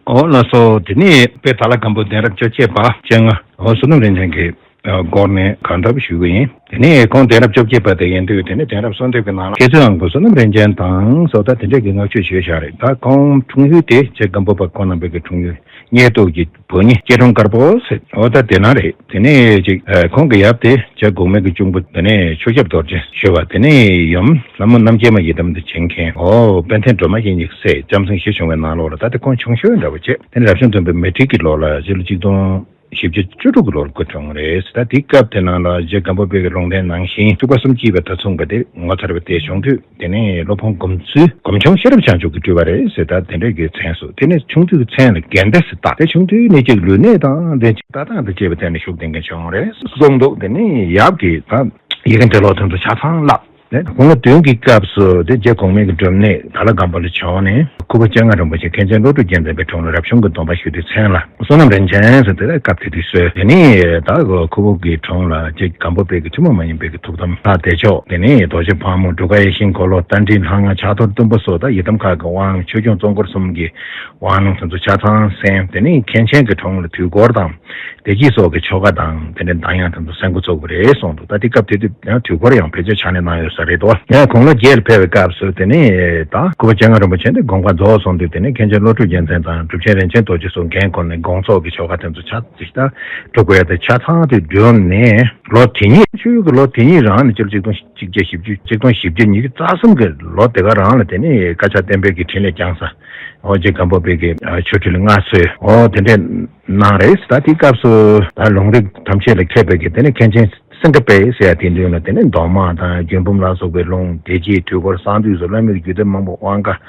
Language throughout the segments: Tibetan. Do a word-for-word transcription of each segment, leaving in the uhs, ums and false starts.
ཨོ་ལགས་སོ། དེ་ནས་དཔལ་ཏཱ་ལ་སྒམ་པོ་གདན་རབས་བཅོ་བརྒྱད་པ་སྤྱན་སྔ་ཨོ་བསོད་ནམས་རིན་ཆེན་གྱི་སྐོར་ནས་གང་ཐུབ་ཞུ་གི་ཡིན། དེ་ནས་ཁོང་གདན་རབས་བཅོ་བརྒྱད་པ་དེ་ཡིན་དུས་དེ་ནས་གདན་རབས་གསོལ་འདེབས་ཀྱི་ནང་ལ་མཁས་བཙུན་དབང་པོ་བསོད་ནམས་རིན་ཆེན་དང་སོགས་ད་དེ་འདྲས་ཀྱི་བསྔགས་བརྗོད་ཞུས་བཞག་རེད། ད་ཁོང་འཁྲུངས་ཡུལ་དེ་རྗེ་སྒམ་པོ་པ་ཁོང་རྣམ་པའི་གི་འཁྲུངས་ཡུལ་གཉལ་སྟོད་ཀྱི་བོ་ཉི་སྐྱེ་འཁྲུངས་དཀར་པོ་ཟེར་ཨོ་ད་དེ་ན་རེད། དེ་ནས་ཅིག་ཁོང་གི་ཡབ་དེ་རྗེ་གོང་མའི་གི་གཅུང་པོ་དེ་ནས་ཆོས་སྐྱབས་རྡོ་རྗེ་ཞུ་བ་དེ་ནས་ཡུམ་ལྷ་མོ་རྣམ་རྒྱལ་མ་ཡི་དམ་དུ་བྱིན་མཁན་ཨོ་དཔལ་ལྡན་སྒྲོལ་མ་ཡེ་ཉིད་སྲས་ལྕམ་སྲིང་བཞི་བྱུང་བའི་ནང་ལོགས་ལ་ད་དེ་ཁོང་ཆུང་ཤོས་འདྲ་བོ་བྱས། དེ་ནས་རབ་བྱུང་སྟོན་པའི་མེ་ཁྲི་གི་ལོ་ལ་སྤྱི་ལོ་གཅིག་སྟོང་བཞི་བརྒྱ་བཅུ་དྲུག་གི་ལོར་སྐུ་འཁྲུངས་རེད། ད་དེའི་སྐབས་དེ་ནང་ལ་རྗེ་སྒམ་པོ་པའི་གི་ལུང་བསྟན་ནང་བཞིན་ཐུབ་པ་གསུམ་སྐྱེས་པའི་ཟླ་མཚུངས་པ་དེ་ངོ་མཚར་བའི་ལྟས་བྱུང་དུས། དེ་ནས་སློབ་དཔོན་སྒོམ་ཚུལ་སྒོམ་ཆུང་ཤེས་རབ་བྱང་ཆུབ་ཀྱིས་སྤྲུལ་པ་རེད་ཟེར། ད་དེ་འདྲ་གི་མཚན་སོ། དེ་ནས་ཆུང་དུས་ཀྱི་མཚན་ལ་དགེ་ལྡན་ཟེར་བཏགས། དེ་ཆུང་དུས་ནས་ཅིག་ལུས་གནད་དང་ལྡན་ཅིག་ལྟ་སྟངས་དང་བཅས་པའི་ཐད་ནས་ཤུགས་ལྡན་མཁན་བྱུང་རེད་གསུངས་འདུག་དེ་ནས་ཡབ་ཀྱིས་ད་ཡི་གེ་འབྲི་ཀློག་དེ་ཚོ་ཆ་ཚང་བསླབས། དགུང་ལོ་བདུན་གྱི་སྐབས་སུ་དེ་རྗེ་གོང་མའི་གི་སྒྲུབ་གནས་དྭགས་ལྷ་སྒམ་པོ་ལ་བྱོན་ནས་ཁུ་བོ་སྤྱན་སྔ་རིན་པོ་ཆེ་མཁན་ཆེན་བློ་གྲོས་རྒྱལ་མཚན་པའི་དྲུང་ལ་རབ་བྱུང་གི་སྡོམ་པ་ཞུས་དུས་མཚན་ལ་བསོད་ནམས་རིན་ཆེན་ཟེར་དེ་སྐབས་དེ་དུས་གསོལ། དེ་ནས་ད་ཁུ་བོ་གི་དྲུང་ལ་རྗེ་སྒམ་པོ་པའི་གི་ཐུན་མོང་མ་ཡིན་པའི་གི་ཐུགས་དམ་ལྷ་བདེ་མཆོག་དེ་ནས་རྡོ་རྗེ་ཕག་མོ་འབྲུག་སྒར་ཡེ་ཤེས་འཁོར་ལོ་རྟ་མགྲིན་ལྷ་སྔགས་ཕྱག་རྡོར་གཏུམ་པོ་སོགས་ད་ཡི་དམ་ཁག་གི་དབང་ཆོས་སྐྱོང་གཙོ་འཁོར་གསུམ་གྱི་དབང་ལུང་དེ་ཚོ་ཆ་ཚང་གསན། དེ་ནས་མཁན་ཆེན་གྱི་དྲུང་ལ་དུས་འཁོར་དང་། བདེ་སྐྱིད་སོགས་ཀྱི་ཆོ་ག་དང་དེ་འདྲའི་གདངས་དབྱངས་དེ་ཚོ་གསན་འགོ་ཚུགས་པ་རེད་གསུངས་འདུག་ད་དེ་སྐབས་དེ་དུས་ཡང་དུས་འཁོར་ཡང་བེད་སྤྱོད་ཆ་ནས་གནང་ཡོད་ས་རེད་དོ། ཡང་དགུང་ལོ་བརྒྱད་ལ་ཕེབས་པའི་སྐབས་སུ་དེ་ནས་ད་སྐུ་པ་སྤྱན་སྔ་རིན་པོ་ཆེ་འདི་དགོངས་པ་རྫོགས་སོང་དུས་དེ་ནས་མཁན་ཆེན་བློ་གྲོས་རྒྱལ་མཚན་དང་གྲུབ་ཆེན་རིན་ཆེན་རྡོ་རྗེ་སོགས་འགན་ཁུར་ནས་དགོངས་རྫོགས་ཀྱི་ཆོ་ག་དེ་ཚོ་ཆ་ཚང་ད་སྒྲུབ་དགོས་ཡ་དེ་ཆ་ཚང་དེ་བསྒྲུབས་ནས་ལོ་དེ་ཉིད་ཆོས་ཀྱི་ལོ་དེ་ཉིད་རང་ནས་སྤྱི་ལོ་ཆིག་སྟོང་གཅིག་བརྒྱ་བཞི་བཅུ་གཅིག་སྟོང་བཞི་བརྒྱ་ཉི་ཤུ་རྩ་གསུམ་གྱི་ལོ་དེ་ག་རང་ལ་དེ་ནས་བཀའ་ཕྱག་བསྟན་པའི་གི་འཕྲིན་ལས་བསྐྱངས་ས། ཨོ་རྗེ་སྒམ་པོ་པའི་གི་ཆོས་ཁྲིད་ལ་མངའ་གསོལ་ཨོ་དེ་འདྲས་གནང་རེད། ད་དེའི་སྐབས་སུ་ད་ལུང་རིགས་ཐམས་ཅད་ལ་མཁས་པའི་གི་དེ་ནས་མཁན་ཆེན་སེང་གེ་དཔལ་ཟེར་ཡ་དེ་འདུག་ལ། དེ་ནས་མདོ་སྨྲ་དང་རྒྱུད་འབུམ་ལ་སོགས་པའི་ལུང་བདེ་སྐྱིད་དུས་འཁོར་གསང་འདུས་སོགས་བླ་མེད་ཀྱི་རྒྱུད་སྡེ་མང་པོ་དབང་བཀའ་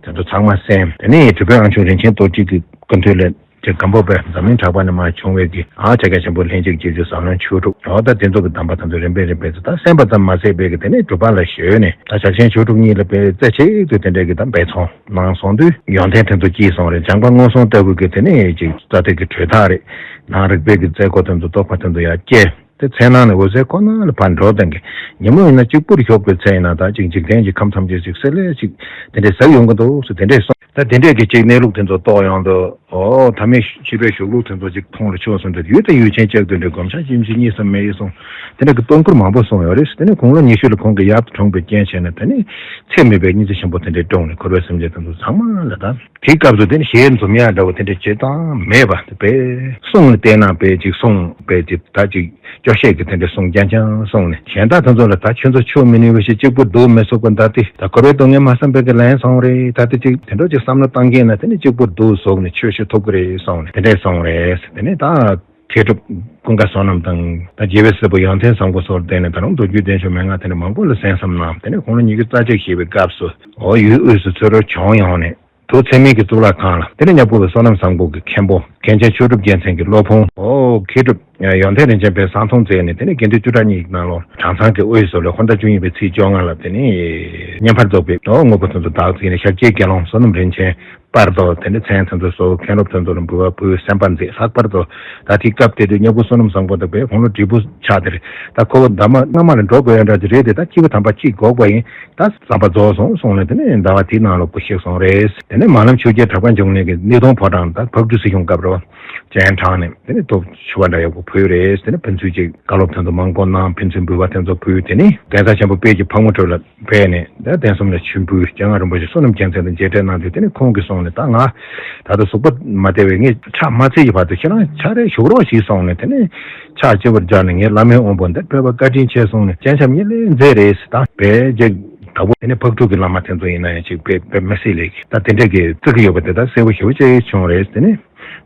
དེ་ཚོ་ཚང་མ་གསན། དེ་ནས་གྲུབ་དཔོན་ཨ་ཆུང་རིན་ཆེན་རྡོ་རྗེ་གི་སྐུ་མདུན་ལ་རྗེ་སྒམ་པོ་པས་འཛམ་གླིང་གྲགས་པ་ནས་མར་བྱུང་བའི་གི་ཨ་ཕྱག་རྒྱ་ཆེན་པོ་ལྷན་ཅིག་སྐྱེས་སྦྱོར་ཟབ་ལམ་ཆོས་དྲུག་ཨོ་ད་དེ་ཚོ་གི་གདམས་པ་དེ་ཚོ་རིམ་པས་རིམ་པས་སུ་ད་གསན་པ་ཙམ་མ་ཟད་པའི་གི་དེ་ནས་སྒྲུབ་པ་ལ་གཞོལ་ནས་ད་ཕྱག་ཆེན་ཆོས་དྲུག་གཉིས་ལ་དཔེ་རྩེ་གཅིག་ཏུ་དེ་འདྲའི་གི་ད་འབད་བརྩོན་གནང་སོང་དུས་ཡོན་ཏན་དེ་ཚོ་སྐྱེས་སོང་རེད། སྦྱངས་པ་མངོན་སུམ་ལྟ་བུ་གི་དེ་ནས་ཅིག་རྩ་ཐིག་གི་གྲོལ་ཐག་རེད། ནང་རིག་པའི་གི་རྩལ་སྒོ་དེ་ཚོ་རྟོགས་པ་དེ་ཚོ་ཡར་སྐྱེས། དེ་མཚན་ནང་ནས་འོད་གསལ་ཁོ་ན་ལ་ཕར་འགྲོ་བསྟན་གི། ཉིན་མོ་ཡིན་ན་གཅིག་པུར་ཞོགས་པའི་ཚེ་ཡིན་ན་ད་ཅིག་འཇིག་རྟེན་གྱི་ཁམས་ཐམས་ཅད་ཅིག་གསལ་ལེ་ཅིག་དེ་འདྲའི་ཟབ་ཡོང་གི་འདུག་ཟེར་དེ་འདྲའི་གསུངས། ད་དེ་འདྲས་ཀྱི་ཅིག་གནས་ལུགས་དེ་ཚོ་རྟོགས་ཡོང་དུས་ཨོ་ཐ་མའི་ཤེས་པའི་གཞུང་ལུགས་དེ་ཚོ་ཅིག་མཐོང་ལ་ཆོག་གསུངས་ཏེ་ཡུལ་དང་ཡུལ་ཅན་གཅིག་ཏུ་འདྲེས་སྒོམ་ཆགས་ཅིམ་ཅིག་གཉིས་སམ་མེད་ཡོད་གསུངས། དེ་འདྲ་གི་སྟོན་ཁུར་མང་པོ་གསུངས་ཡོད་རེད། དེ་ནས་དགུང་ལོ་ཉི་ཤུ་ལ་ཁོང་གི་ཡབ་ཏུ་འཁྲུངས་པའི་རྐྱེན་བྱས་ནས་དེ་ནས་ཚད་མེད་པའི་སྙིང་རྗེ་ཆེན་པོ་དེ་འདྲའི་དྲུང་ནས་འཁོར་བའི་སེམས་ཅན་དེ་ཚོ་ཚང་མ་ལ་ད། དེའི་སྐབས་སུ་དེ་ནི་ཞལ་འཛུམ་ཡག་འདྲ་བོ་དེ་འདྲ་བྱེད་སྟངས་མེད་པ་དེ་པས་གསུང་ལ་བལྟས་ན་པས་ཅིག་གསུང་པས་ཅིག་ད་ཅིག་སྐྱོ་ཤས་ཀྱི་དེ་འདྲ་གསུང་རྐྱང་རྐྱང་གསུང་ནས་གཞན་དག་དེ་ཚོ་ལ་ད་ཁྱོད་ཚོ་ཆོས་མི་ནུས་པ་ཞིག་གཅིག་པུ་འདུག་མི་ཚུགས་པ་ད་དེ་ད་འཁོར་བའི་སྡུག་བསྔལ་མ་བསམ་པའི་གི་ལན་སོང་རེད། ད་དེ་ཅིག་དེ་འདྲ་ཅིག་བསམ་བློ་བཏང་མཁན་ན་དེ་ནི་གཅིག་པུ་འདུག་ཟོག་ནས་ཆོས་ཤིག་ཐོབ་གི་རེད་གསུང་ནས་དེ་འདྲ་གསུང་རེད། དེ་ནས་ད་མཁས་གྲུབ་ཀུན་དགའ་བསོད་ནམས་དང་ད་རྒྱལ་བའི་སྲས་པོ་ཡོན་ཏན་བཟང་པོ་སོགས་བསྟེན་ནས་ད་རུང་མདོ་རྒྱུད་བསྟན་བཅོས་མན་ངག་དེ་འདྲ་མང་པོ་ལ་གསན་བསམ་གནང་། དེ་ནས་དགུང་ལོ་ཉི་ཤུ་རྩ་གཅིག་བཞེས་པའི་སྐབས་སུ་ཨོ་ཡུལ་དབུས་སུ་ཚུར་བྱོན་ཡོང་ནས། དུ་ཚད་མིན་གྱི་གཙུག་ལག་ཁང་ལ། དེ་ནས་གཉའ་པོ་པའི་བསོད་ནམས་བཟང་པོ་གི་མཁན་པོ་མཁན་ཆེན་ཆོས་གྲུབ་རྒྱལ་མཚན་གྱི་སློབ་དཔོན་ཨོ་མཁས་གྲུབ་ཡོན་ཏན་རིན་ཆེན་པས་གསང་མཐོང་མཛད་ནས་དེ་ནས་དགེ་འདུན་བཅུ་ཕྲག་གཉིས་ཀྱི་ནང་ལོགས་གྲྭ་ཚང་གི་དབུས་སུ་ལོ་འཁོར་ཟླ་བཅུ་གཉིས་པའི་ཚེས་བཅོ་ལྔ་ལ་དེ་ནས་བསྙེན་པར་རྫོགས་པའི་ཨོ་དངོས་པོ་དེ་ཚོ་བདག་བྱས་ནས་ཞབས་སྐྱེལ་དགེ་སློང་བསོད་ནམས་རིན་ཆེན་པར་དུ་དེ་ནས་མཚན་དེ་ཚོ་གསོལ། མཁན་སློབ་དེ་ཚོ་ལ་འབུལ་བ་ཕུལ། གསན་པ་མཛད། ལྷག་པར་དུ་ད་དེའི་སྐབས་དེ་དུས་གཉའ་པོ་བསོད་ནམས་བཟང་པོ་དང་དཔེ་དགུང་ལོ་བགྲེས་པོ་ཆགས་དེ་རེད། ད་ཁོ་བོ་ཟླ་མ་སྔ་མ་ལ་འགྲོ་དགོས་ཡ་འདྲ་ཅིག་རེད་དེ། ད་སྐྱེས་བུ་དམ་པ་གཅིག་འགོག་པ་ཡིན། ད་ཟམ་པ་རྫོགས་སོང་གསུངས་ནས་དེ་ནས་ཟླ་བ་དེའི་ནང་ལ་སྐུ་གཤེགས་སོང་རེད། དེ་ནས་མ་ལམ་ཆོས་རྒྱལ་གྲགས་པ་འབྱུང་གནས་ཀྱི་སྣེ་གདོང་ཕོ་བྲང་ད་ཕག་གྲུ་སྲིད་གཞུང་སྐབས་རེད་པ། སྤྱན་དྲངས་ནས་དེ་ནས་ཐུགས་ཆུ་བ་འདྲ་ཡག་པོ་ཕུལ་རེད། དེ་ནས་ཕན་ཚུན་གྱི་བཀའ་སློབ་དེ་ཚོ་མང་པོ་གནང་། ཕན་ཚུན་འབུལ་བ་དེ་ཚོ་ཕུལ། དེ་ནས་གདན་ས་ཆེན་པོ་དཔལ་གྱི་ཕག་མོ་གྲུ་ལ་ཕེབས་ནས་ད་གདན་གསུམ་ལ་མཆོད་འབུལ་སྤྱན་སྔ་རིན་པོ་ཆེ་བསོད་ནམས་རྒྱལ་མཚན་དང་མཇལ་འཕྲད་གནང་དུས་དེ་ནས་ཁོང་གིས་གསུངས་ནས་ད་ང་ད་ལྟ་གཟུགས་པོ་མ་བདེ་བས་ངས་ཕྱག་མ་འཚལ་གྱི་བར་དུ་ཁྱེད་རང་ཕྱག་རེས་ཞུ་རོགས་ཞེས་གསུངས་ནས་དེ་ནས་ཕྱག་ལྕེ་བར་སྦྱར་ནས་ངའི་བླ་མའི་དབང་པོ་འདི་ཕེབས་པ་བཀའ་དྲིན་ཆེ་གསུངས་ནས་སྤྱན་ཆབ་གཉིས་ལེན་མཛད་རེད། ད་དཔེ་རྗེ་དྭགས་པོ་དེ་ནས་ཕག་གྲུ་གི་བླ་མ་དེ་ཚོ་ཡིན་ན་ཡང་ཅིག་དཔེ་དཔེ་མི་སྲིད་ལེགས་ད་དེ་འདྲས་ཀྱི་བརྩི་གི་ཡོད་པ་དེ་ད་གསལ་པོ་ཞེ་པོ་ཅིག་བྱུང་རེད། དེ་ནས་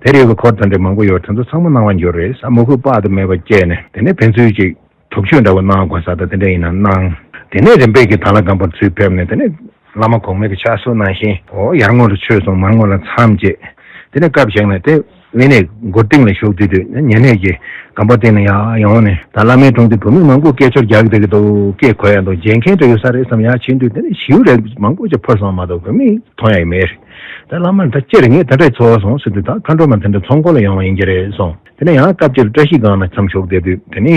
དེ་རེད་པའི་འཁོར་དེ་འདྲས་མང་པོ་ཡོད་དེ་ཚོ་ཚང་མ་གནང་བ་འགྱུར་རེད་ཟེར་མོས་གུས་དཔག་ཏུ་མེད་པ་སྐྱེས་ནས་དེ་ནས་ཕན་ཚུན་ཅིག་དུག་མཆོད་འདྲ་བོ་གནང་དགོས་ས་དང་དེ་འདྲ་ཡིན་ན་གནང་། དེ་ནས་རིམ་པས་ཀྱི་དྭགས་ལྷ་སྒམ་པོར་ཚུར་ཕེབས་ནས་དེ་ནས་བླ་མ་གོང་མའི་གི་ཕྱག་སྲོལ་ནང་བཞིན་ཨོ་ཡར་ངོ་ལ་ཆོས་གསུངས། མར་ངོ་ལ་མཚམས་བཅད། དེ་ནས་སྐབས་ཤིག་ནས་དེ་དབེན་གནས་མགོ་རྟིང་ལ་བཞུགས་དུས་དུས་ཉེ་གནས་ཀྱི་སྒམ་པོ་སྟེང་ལ་ཡར་ཡོང་ནས་ད་བླ་མའི་དྲུང་དུ་བུད་མེད་མང་པོ་སྐད་ཅོར་རྒྱག་བསྡད་ཀྱི་འདུག་སྐད་གོ་ཡ་འདུག་མཇལ་མཁན་འདྲ་ཡོད་ས་རེད་བསམ་ཡར་ཕྱིན་དུས་དེ་ནས་ཞིའུ་རེ་མང་པོ་ཅིག་འཕུར་སོང་མ་གཏོགས་བུད་མེད་མཐོང་ཡ་ཡི་མེད་རེད། ད་བླ་མ་ད་སྤྱིར་ངས་ད་འདྲ་ཚོར་བ་སོང་ཟེར་དུས། ད་མཁའ་འགྲོ་མ་དེ་འདྲ་ཚོགས་འཁོར་ལ་ཡོང་བ་ཡིན་གྱི་རེད་གསུངས། དེ་ནས་ཡང་སྐབས་དེར་བཀྲ་ཤིས་སྒང་ལ་མཚམས་ཞུགས་བསྡད་དུས། དེ་ནས་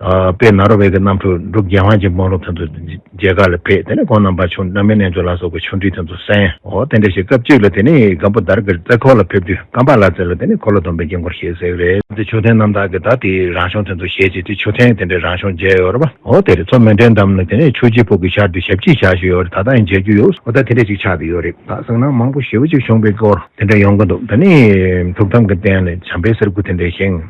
ཨ་དཔལ་ནཱ་རོ་པའི་གི་རྣམ་འཕྲུལ་འབྲུག་རྒྱལ་དབང་གི་དཔོན་སློབ་དེ་ཚོ་མཇལ་ཁ་ལ་ཕེབས། དེ་ནས་ཁོང་རྣམ་པ་ཆུང་བླ་མའི་རྣལ་འབྱོར་ལ་སོགས་པའི་ཆུང་འདྲིས་དེ་ཚོ་གསན། འོ་དེ་འདྲ་ཞིག་སྐབས་གཅིག་ལ་དེ་ནས་སྒམ་པོ་དར་གྱི་རྩེ་འཁོར་ལ་ཕེབས་དུས། ཀམ་པ་ལ་རྩེ་ལ་དེ་ནས་འཁོར་ལོ་སྡོམ་པའི་དཀྱིལ་འཁོར་ཞེས་ཟེར་གི་རེད། དེ་མཆོད་རྟེན་རྣམ་དག་གི་ད་དེའི་རང་བྱུང་དེ་ཚོ་ཞེས་བྱས་ཏེ་མཆོད་རྟེན་དེ་འདྲའི་རང་བྱུང་མཇལ་ཡོད་རེད་པ། འོ་དེ་རེད། མཚོ་མཎྜལ་འགྲམ་ལ་དེ་ནས་ཆོས་རྗེ་ཕུག་གི་ཤར་དུ་ཞབས་ཕྱི་བཞག་བཞུགས་ཡོད་རེད། ད་ལྟ་ཡང་མཇལ་རྒྱུ་ཡོད། འོ་ད་དེ་འདྲ་ཞིག་ཆགས་བསྡད་ཡོད་རེད། ད་གསུང་གནང་མང་པོ་ཞེ་པོ་ཅིག་བྱུང་བའི་སྐོར་དེ་འདྲ་ཡོང་གི་འདུག་དེ་ནས་ཐུགས་དམ་གྱི་རྟེན་ལ་བྱམས་པའི་གསེར་སྐུ་དེ་འདྲ་བཞེངས།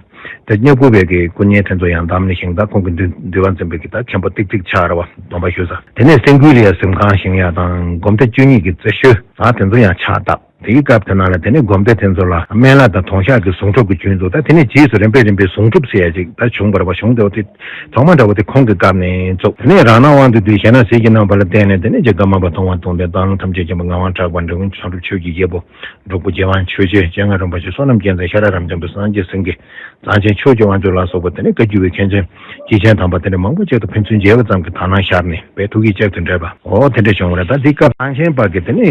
དེ་སྙེ་བཀུར་བའི་གི་སྐུ་བརྙན་དེ་ཚོ་ཡང་བདམས་ནས་བཞེངས། ད་ཁོང་གི་འདུལ་འདུལ་བ་འཛིན་པའི་གི་ད་མཁན་པོ་ཏིག་ཏིག་ཆགས་རེད་པ། སྡོམ་པ་ཞུ་ས། དེ་ནས་སེམས་འགུལ་ལ་ཡང་གཟིམ་ཁང་བཞེངས་ཡ་དང་། སྒོམ་སྡེ་བཅུ་གཉིས་ཀྱི་རྩེ་ཤོད་ད་དེ་ཚོ་ཡང་ཕྱག་བཏབ། དེའི་སྐབས་དེ་ནང་ལ་དེ་ནས་སྒོམ་སྡེ་དེ་ཚོ་ལ་སྨན་བླ་དང་དོང་ཤག་གི་གཟུངས་སྒྲུབ་ཀྱི་རྒྱུན་བཙུགས། ད་དེ་ནས་རྗེས་སུ་རིམ་པས་རིམ་པས་གཟུངས་སྒྲུབ་ཟེར་ཡ་ཅིག་ད་བྱུང་བ་རེད་པ། གཞུང་དེ་འོ་དེ་ཐོག་མ་འདྲ་བོ་དེ་ཁོང་གི་སྐབས་ནས་བཙུགས། དེ་ནས་རང་སྣང་དབང་དུ་བསྡུས། གཞན་སྣང་ཟིལ་གྱིས་གནོན་པ་ལ་བརྟེན་ནས། དེ་ནས་རྗེ་བཀའ་མ་པ་མཐོང་བ་དང་ལྡན། སྟག་ལུང་ཐམས་ཅད་མཁྱེན་པ་ངག་དབང་གྲགས་པ། འབྲི་གུང་བྱང་ཆུབ་ཆོས་ཀྱི་རྒྱལ་པོ། འབྲུག་པ་རྗེ་དབང་ཆོས་རྗེ། སྤྱན་སྔ་རིན་པོ་ཆེ། བསོད་ནམས་རྒྱལ་མཚན། ཤེས་རབ་རབ་འབྱམས་དང་། སངས་རྒྱས་སེང་གེ། མཛངས་ཆེན་ཆོས་ཀྱི་དབང་ཕྱུག་ལ་སོགས་པ། དེ་ནས་བཀའ་བརྒྱུད་པའི་མཁན་ཆེན་སྐྱེས་ཆེན་དམ་པ་དེ་འདྲ་མང་པོ་ཅིག་དང་ཕན་ཚུན་མཇལ་བ་ཙམ་གྱིས་དག་སྣང་ཤར་ནས་དཔེ་ཐུགས་ཀྱི་གཅིག་ཏུ་འདྲེས་པ། འོ་དེ་འདྲ་བྱུང་བ་རེད། ད་འདི་སྐབས་གླང་ཆེན་པ་གིས་དེ་ནས་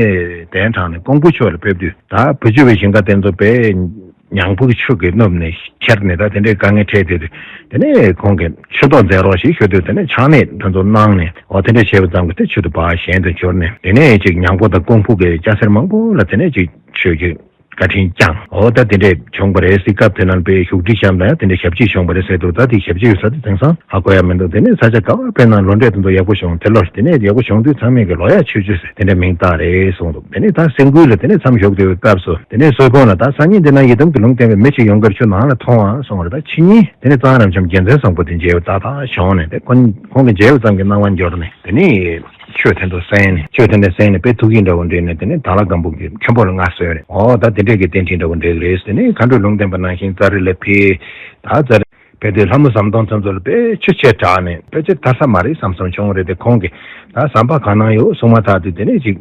གདན་དྲངས་ནས་ཀོང་པོ་ཕྱོགས་ལ་ཕེབས་དུས། ད་བུ་བཅོལ་བའི་ཞིང་ཁ་དེ་ཚོ་དཔེ་ཉང་ཕུག་གི་ཆུ་གིས་བསྣུབས་ནས་ཁྱེར་ནས། ད་དེ་འདྲའི་དཀའ་ངལ་འཕྲད་དེ། དེ་ནས་ཁོང་གིས་ཆུ་ཐོག་མཛད་རོགས་ཞེས་ཞུ་དུས། དེ་ནས་ཕྱག་ནས་དེ་ཚོ་གནང་ནས། འོ་དེ་འདྲ་བྱས་པ་ཙམ་གྱིས་དེ་ཆུ་དེ་ཕར་གཞན་དུ་གྱུར་ནས། དེ་ནས་ཅིག་ཉང་པོ་དང་ཀོང་ཕུག་གི་སྐྱ་སེར་མང་པོ་ལ་དེ་ནས་ཅིག་ཆོས་ཀྱི་བཀའ་དྲིན་བསྐྱངས། འོ་ད་དེ་འདྲས་བྱུང་བ་རེད། སྐབས་དེ་ནང་པའི་བཞུགས་ཁྲི་བཤམས་དང་ཡང་དེ་འདྲས་ཞབས་ཕྱི་བྱུང་བ་རེད་ཟེར་འདུག་ད་དེ་ཞབས་ཕྱི་ཡོད་ས་དེ་དེང་སང་ཧ་གོ་ཡ་མི་འདུག་དེ་ནས་ས་ཆ་ག་བར་ཕེབས་ན་ལོ་འབྲས་དེ་ཚོ་ཡག་པོ་བྱུང་། དེ་ལོ་དེ་ནས་ཡག་པོ་བྱུང་དུས་ཚང་མས་ཀྱི་ལོ་ཡག་མཆོད་ཆོས་ཟེར་དེ་འདྲས་མིང་བཏགས་རེད་གསུངས་འདུག་དེ་ནས་ད་སེམས་འགུལ་ལ་དེ་ནས་མཚམས་ཞུགས་བསྡད་པའི་སྐབས་སུ། དེ་ནས་གསོལ་ཕོགས་ལ། ད་སང་ཉིན་འདི་ན་ཡི་དམ་གྱི་ལུང་བསྟན་པའི་མི་ཞིག་ཡོང་གར་ཁྱོད་ནང་ལ་ཐོང་ཨ་གསུངས་པ་རེད། ད་ཕྱི་ཉིན་དེ་ནས་གཙང་རབ་འབྱམས་རྒྱལ་མཚན་བཟང་པོ་དེ་མཇལ་བ་ཏག་ཏག་བྱུང་ནས། དེ་ཁོང་ཁོང་གི་མཇལ་བ་ཙམ་གྱིས་སྣང་བ་འགྱུར་ནས། དེ་ནས་ཆོས་དེ་ཚོ་གསན་ནས། ཆོས་དེ་འདྲ་གསན་ནས་དཔེ་ཐུགས་ཡིད་འདྲ་བོ་འདྲེས་ནས། དེ་ནས་དྭགས་ལྷ་སྒམ་པོ་གི་མཁན་པོ་ལ་མངའ་གསོལ་རེད། འོ་ད་དེ་འདྲས་ཀྱི་རྟེན་འབྲེལ་འདྲ་བོ་འགྲིག་རེད། དེ་ནས་མཁའ་འགྲོའི་ལུང་བསྟན་པ་ནང་བཞིན་ཙཱ་རི་ལ་ཕེབས། ད་ཙཱ་རི་ཕེབས་དུས་ལྷ་མོ་ཟམ་གདོང་ཚང་ཚོ་ལ་དཔེ་ཆུ་ཆད་དྲགས་ནས། དཔེ་ཆ་དར་ས་མ་རེད་བསམ་བསམ་བྱུང་རེད། དེ་ཁོང་གིས་ད་ཟམ་པ་གང་ན་ཡོད་གསུངས་མ་ཐག་ཏུ། དེ་ནས་ཅིག་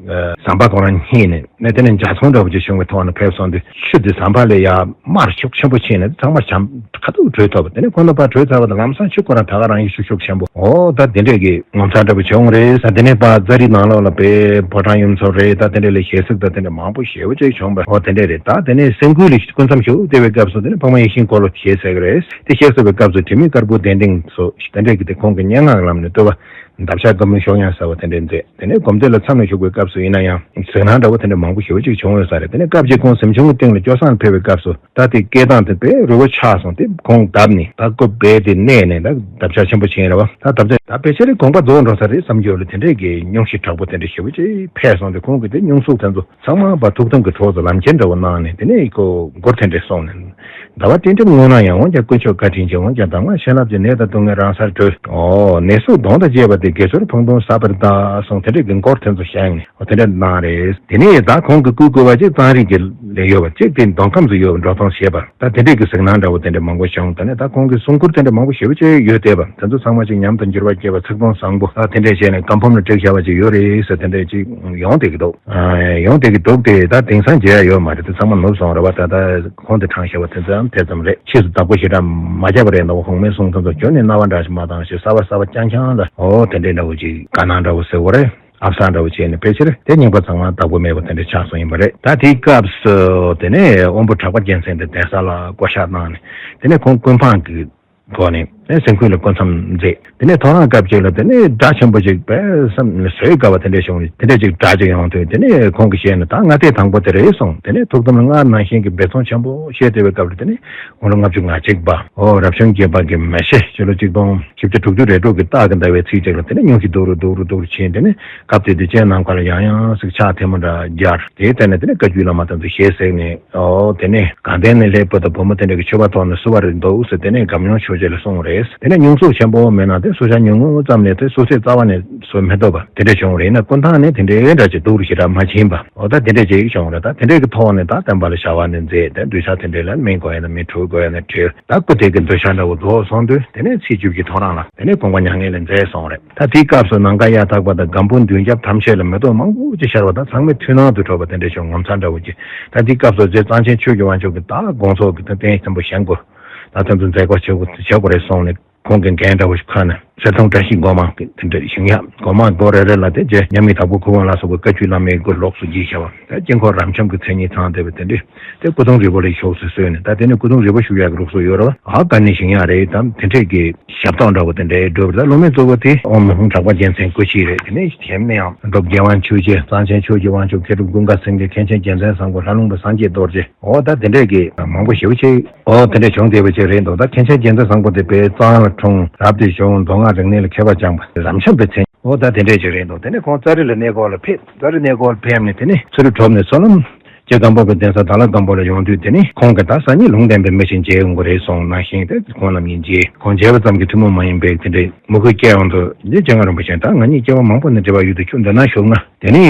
ཟམ་པ་ཁོ་རང་རྙེད་ནས། ནས་དེ་ནས་འཇའ་ཚོན་འདྲ་བོ་ཅིག་བྱུང་བའི་ཐོག་ནས་ཕེབས་སོང་དུས། ཆུ་དེ་ཟམ་པ་ལས་ཡར་དམར་ཤུགས་ཆེན་པོ་ཕྱིན་ནས་ཚང་མ་འཇམ་ཁ་ཐུག་བྲོས་ཐུབ་པ། དེ་ནས་ཁོ་ན་ཕར་བྲོས་ཚར་བ་དང་། ལམ་སང་ཆུ་ཁོ་རང་ད་ག་རང་ཡིན། ཤུགས་ཤུགས་ཆེན་པོ། འོ་ད་དེ་འདྲས་ཀྱི་ངོ་མཚར་འདྲ་བོ་བྱུང་རེད་ཟེར། དེ་ནས་ཕར་ཙཱ་རི་ནང་ལོགས་ལ་དཔེ་ཕོ་བྲང་ཡུམ་ཚོ་རེད། ད་དེ་འདྲས་ལ་ཞལ་གཟིགས་དང་དེ་འདྲས་མང་པོ་ཞེ་པོ་ཅིག་བྱུང་བ། འོ་དེ་འདྲས་རེད། ད་དེ་ནས་སེམས་འགུལ་ལ་སྐུ་མཚམས་ཞུགས་བསྡད་པའི་སྐབས་སུ། དེ་ནས་འཕགས་མ་ཡིད་བཞིན་འཁོར་ལོ་ཞེས་ཟེར་གི་རེད། དེ་གཤེགས་སོང་བའི་སྐབས་སུ་དྲི་མེད་དཀར་པོ་གདན་སྟེང་སོགས་དེ་འདྲས་ཀྱི་དེ་ཁོང་གི་སྙན་ངག་ལམ་ནས་བསྟོད་པ། འདབ་ཆགས་སྒམ་པོ་གཞོགས་ཡང་ཟེར་བ་དེ་འདྲས་མཛད། དེ་ནས་སྒོམ་སྡེ་ལ་མཚམས་ལ་བཞུགས་པའི་སྐབས་སུ་ཡིན་ན་ཡང་གཟིགས་སྣང་འདྲ་བོ་དེ་འདྲས་མང་པོ་ཞེ་པོ་ཅིག་བྱུང་ཡོད་ས་རེད། དེ་ནས་སྐབས་ཅིག་ཁོང་གཟིམ་ཆུང་གི་སྟེང་ལ་སྐྱོ་སངས་ཕེབས་པའི་སྐབས་སུ། ད་དེ་སྐད་གདངས་དེ་དཔེ་རི་བོ་ཆགས་སོང་སྟེ། ཁོང་བརྡབས་ནས་ད་སྐུ་སྦས་ཏེ་གནས་ནས། ད་འདབ་ཆགས་ཆེན་པོ་ཕྱིན་རེད་བ། ད་འདབ་ཆགས་ད་ཕལ་ཆེར་དགོངས་པ་རྫོགས་འགྲོ་ས་རེད་བསམ་རྒྱུ་ལ། དེ་འདྲས་ཀྱི་སྙུང་གཞི་དྲག་པོ་དེ་འདྲས་ཞེ་པོ་ཅིག་འཕེལ་སོང་སྟེ། ཁོང་གི་དེ་སྙུང་གཟུགས་དེ་ཚོ་ཚང་མ་ཕར་ཐུགས་དམ་གྱི་གྲོགས་སུ་ལམ་ཁྱེར་འདྲ་བོ་གནང་ནས། དེ་ནས་ཁོ་མགུར་དེ་འདྲས་གསུངས་ནས། ཟླ་བ་སྤྲིན་བྲལ་སྔོ་ནག་ཡང་། འོན་ཀྱང་དཀོན་མཆོག་བཀའ་དྲིན་ཆེ། འོན་ཀྱང་གདམས་ངག་བྱིན་རླབས་ཀྱིས། ནད་དང་སྡུག་བསྔལ་རང་སར་གྲོལ། འོ་ནད་སོགས་གདོན་དང་བཅས་པ་དེ། དགེ་ཚོགས་ཕུང་དང་ཟབ་པར་གདའ་གསུངས། དེ་འདྲས་ཀྱི་མགུར་དེ་ཚོ་བཞེངས་ནས། འོ་དེ་འདྲས་གནང་རེད། དེ་ནས་ད་ཁོང་གི་སྐུ་བསྐུལ་བ་གཅིག་གཙང་རིགས་ཀྱི་ལས་ཡོད་པ། གཅིག་དེ་མདོ་ཁམས་སུ་ཡོད་པ་འགྲོ་སྟངས་ཞེས་པ། ད་དེ་འདྲས་ཀྱི་གཟིགས་སྣང་འདྲ་བོ་དེ་འདྲས་མང་པོ་བྱུང་། དེ་ནས་ད་ཁོང་གི་གསུང་མགུར་དེ་འདྲས་མང་པོ་ཞེ་པོ་ཅིག་ཡོད་བསྡད་པ། དེ་ཚོ་ཚང་མ་ཅིག་ཉམས་དང་འགྱུར་བ་སྐྱེས་པ། ཚིག་དོན་བཟང་པོ། ད་དེ་འདྲས་བྱས་ནས་བཀའ་འབུམ་ལ་བསྒྲིགས་བཞག་པ་ཅིག་ཡོད་རེད་ཟེར། དེ་འདྲས་ཅིག་ཡོང་བསྡད་ཀྱི་འདུག་ཨ་ཡོང་བསྡད་ཀྱི་འདུག་སྟེ། ད་དེང་སང་མཇལ་ཡ་ཡོད་མ་རེད། དེ་ཚང་མ་ནུབ་སོང་རེད་བ། ད་ལྟ་ཁོང་དེ་དྲངས་བཞག་པ་དེ་ཚོ་ཡང་དེ་ཙམ་རེད། ཕྱིས་སུ་བདག་པོ་ཞེ་དྲག་མ་བརྒྱབ་པ་རེད། ནོ་གོང་མའི་གསུང་དོན་དུ་ཁྱོད་ནི་རྣ་བ་འདྲ་ཞིག་མ་བཏང་ཞེས། གསར་པ་གསར་པ་རྐྱང་རྐྱང་ལ། འོ་དེ་འདྲས་འདྲ་བོ་ཅིག་དགའ་སྣང་འདྲ་བོ་ཟེར་བ་རེད། ཨབ་སར་འདྲ་བོ་བྱས་ནས། ཕལ་ཆེར་དེ་རྙིང་པ་ཚང་མ་བདག་པོ་མེད་པ་དེ་འདྲ་ཆགས་སོང་ཡིན་པ་རེད། ད་དེའི་སྐབས་སུ་དེ་ནས་དབོན་པོ་གྲགས་པ་རྒྱལ་མཚན་དེ་གདན་ས་ལ་བསྐོ་བཞག་གནང་ནས། དེ་ནས་ཁོང་ཀུན་སྤངས་ཀྱི་སྒོ་ནས་ཨེ་སེམས་ཁུར་ལ་སྐུ་མཚམས་མཛད། དེ་ནས་ཐོ་རངས་སྐབས་ཅིག་ལ་དེ་ནས་སྒྲ་ཆེན་པོ་ཅིག་དཔེ་བསམ་ནས་བཟོད་དཀའ་བ་དེ་འདྲ་བྱུང་ནས། དེ་འདྲ་ཅིག་སྒྲ་ཅིག་ཡོང་དུས། དེ་ནས་ཁོང་གི་ཞལ་ནས། ད་སྔ་ལྟས་དང་པོ་དེ་རེད་གསུངས། དེ་ནས་ཐུགས་དམ་ལ་སྔར་ནང་བཞིན་གྱི་འབད་བརྩོན་ཆེན་པོ་བྱས་བསྡད་པའི་སྐབས་ལ། དེ་ནས་དགུང་ལོ་ལྔ་བཅུ་ང་གཅིག་པ། འོ་རབ་བྱུང་བརྒྱད་པ་གི་མེ་བཞི། སྤྱི་ལོ་གཅིག་སྟོང་བཞི་བརྒྱ་དྲུག་ཅུ་རེ་དྲུག་གི་སྟག་གི་ཟླ་བའི་ཚེས་གཅིག་ལ་དེ་ནས་སྙུང་གཞི་སྡུག་རུ་སྡུག་རུ་སྡུག་རུ་ཕྱིན། དེ་ནས་སྐབས་དེ་དུས་སྤྱན་ནམ་མཁའ་ལ་ཡང་ཡང་ཟིག་ཕྱག་ཐལ་མོ་འདྲ་སྦྱར། དེའི་སྟེང་ནས་དེ་ནས་བཀའ་བརྒྱུད་བླ་མ་དེ་ཚོ་ཞལ་གཟིགས་ནས། འོ་དེ་ནས་དགའ་ལྡན་ནས་སླེབས་པ་དང་བུ་མོ་དེ་འདྲ་གི་མཆོད་པ་ཐོག་ནས་བསུ་བ་རེད་འདུག་ཟེར། དེ་ནས་སྒམ་ཡོན་ཆོས་རྗེ་ལ་གསུངས་རེད། དེ་ནས་སྙུང་གཟུགས་ཆེན་པོ་མེད་ན། དེ་བསུ་བྱ་ཉུང་ངུ་ཙམ་ལས་དེ་བསུ་ཚད་རྩ་བ་ནས་བཟོ་མི་ཐུབ་པ་དེ་འདྲ་བྱུང་རེད། ན་སྐུ་ཐང་ནས་དེ་འདྲའི་འདྲ་ཅིག་སྡུག་རུ་ཞེ་དྲག་མ་ཕྱིན་པ། འོ་ད་དེ་འདྲ་ཅིག་བྱུང་རེད། ད་དེ་འདྲའི་གི་ཐོག་ནས་ད་བསྟན་པ་ལ་བྱ་བ་ནས་མཛད། དེ་གདུལ་བྱ་དེ་འདྲའི་ལ་སྨན་དགོས་ཡ་ན་སྨན། ཁྲུས་དགོས་ཡ་ན་ཁྲུས། ད་སྐུ་དེ་གི་འདུལ་བྱ་འདྲ་བོ་རྫོགས་སོང་དུས། དེ་ནས་ཚེས་བཅུ་བཞི་ཐོ་རངས་ལ་དེ་ནས་དགོངས་པ་མྱ་ངན་ལས་མཛད་སོང་རེད། ད་དེའི་སྐབས་སུ་ནམ་མཁའ་གཡའ་དག་པ་དང་། སྒམ་པོ་མདུན་རྒྱབ་ཐམས་ཅད་ལ་མེ་ཏོག་མང་པོ་ཅིག་ཤར་བ་དང་། ཚང་མས་མཐུན་སྣང་དུ་གྲོལ་བ་དེ་འདྲ་བྱུང་། ངོ་མཚར་འདྲ་བོ་ཅིག་ད་དེའི་སྐབས་སུ་རྗེ་གཙང་ཆེན་ཆོས་ཀྱི་དབང་ཕྱུག་གི་ད་དགོངས་རྫོགས་ཀྱི་ད་རྟེན་ཆེན་པོ་བཞེངས་དགོས། ད་དེ་ཚོ་མཛད་སྒོ་བྱེད་དགོས་བྱེད་དགོས་རེད་གསུངས་ནས། ཁོང་གི་འགན་འདྲ་བོ་ཞིག་ཁུར་ནས་གསེར་སྡོང་བཀྲ་ཤིས་སྒོ་མང་གི་དེ་འདྲ་བཞེངས་ཡག། སྒོ་མང་སྒོ་རེ་རེ་ལ་དེ་རྗེ་མཉམ་མེད་དྭགས་པོ་ཁུ་དབང་ལ་སོགས་པའི་བཀའ་བརྒྱུད་བླ་མའི་སྐུ་ལོགས་སུ་བརྒྱུད་བཞག་པ། དེ་དཀྱིལ་འཁོར་རབ་འབྱམས་ཀྱི་མཚན་ཉིད་ཚང་བསྡད་པ་དེ་འདྲ། དེ་སྐུ་གདུང་རིལ་པོ་ལ་ཕྱོགས་སུ་གསོལ་ནས། ད་དེ་ནས་སྐུ་གདུང་རིལ་པོ་བཞུགས་ཡག་གི་ལུགས་སྲོལ་ཡོད་རེད་བ། ཨ་ག་ནས་བཞེངས་ཡག་རེད་དམ། དེ་འདྲས་ཀྱི་ཞབས་ཏོག་འདྲ་བོ་དེ་འདྲས་སྒྲུབ་རེད། ད་སློབ་མའི་གཙོ་བོ་དེ་ཨོཾ་ཨཱཿཧཱུྃ་གྲགས་པ་རྒྱལ་མཚན་སྐུ་མཆེད་རེད། དེ་ནས་གཞན་ནས་ཡང་སྒྲུབ་རྒྱལ་དབང་ཆོས་རྗེ། གཙང་ཆེན་ཆོས་ཀྱི་དབང་ཕྱུག། མཁས་གྲུབ་ཀུན་དགའ་སེང་གེ། མཁན་ཆེན་རྒྱལ་མཚན་བཟང་པོ། ལྷ་ལུང་པ་སངས་རྒྱས་རྡོ་རྗེ། འོ་ད་དེ་འདྲས་ཀྱི་མང་པོ་ཞེ་པོ་ཅིག་འོ་དེ་འདྲས་བྱུང་བསྡད་པ་ཅིག་རེད་འདུག་ད་མཁན་ཆེན་རྒྱལ་མཚན་བཟང་པོ་དེ་དཔལ་གཙང་ལ་འཁྲུངས། རབ་ཏུ་བྱུང་། མདོ་སྔགས་རིག་གནས་ལ་མཁས་པ་སྦྱངས་པ། རབ་འབྱམས་པའི་མཚན། འོ་ད་དེ་འདྲས་ཅིག་རེད་འདུག་དེ་ནས་ཁོང་ཙཱ་རི་ལ་གནས་སྐོར་ལ་ཕེབས། ཙཱ་རི་གནས་སྐོར་ལ་ཕེབས་ནས་དེ་ནས་ཚུ་རི་གྲོམ་ནས་བསོད་ནམས་རྗེ་སྒམ་པོ་པའི་གདན་ས་དྭགས་ལྷ་སྒམ་པོ་ལ་ཡོང་དུས། དེ་ནས་ཁོང་གིས་ད་སང་ཉིན་ལུང་བསྟན་པའི་མི་ཞིག་མཇལ་ཡོང་གི་རེད་གསུངས་ནང་བཞིན་དེ་ཁོང་རྣམ་གཉིས་མཇལ། ཁོང་མཇལ་བ་ཙམ་གྱིས་ཐུན་མོང་མ་ཡིན་པའི་དེ་འདྲའི་མོས་གུས་སྐྱེས་ཡོང་དུས། རྗེ་ལྕེ་ལྔ་རིན་པོ་ཆེ། ད་ང་གཉིས་སྐྱེ་བ་མང་པོ་ནས་འབྲེལ་བ་ཡོད་དུས། ཁྱོད་འདི་ན་བཞུགས་ན་དེ་ནི་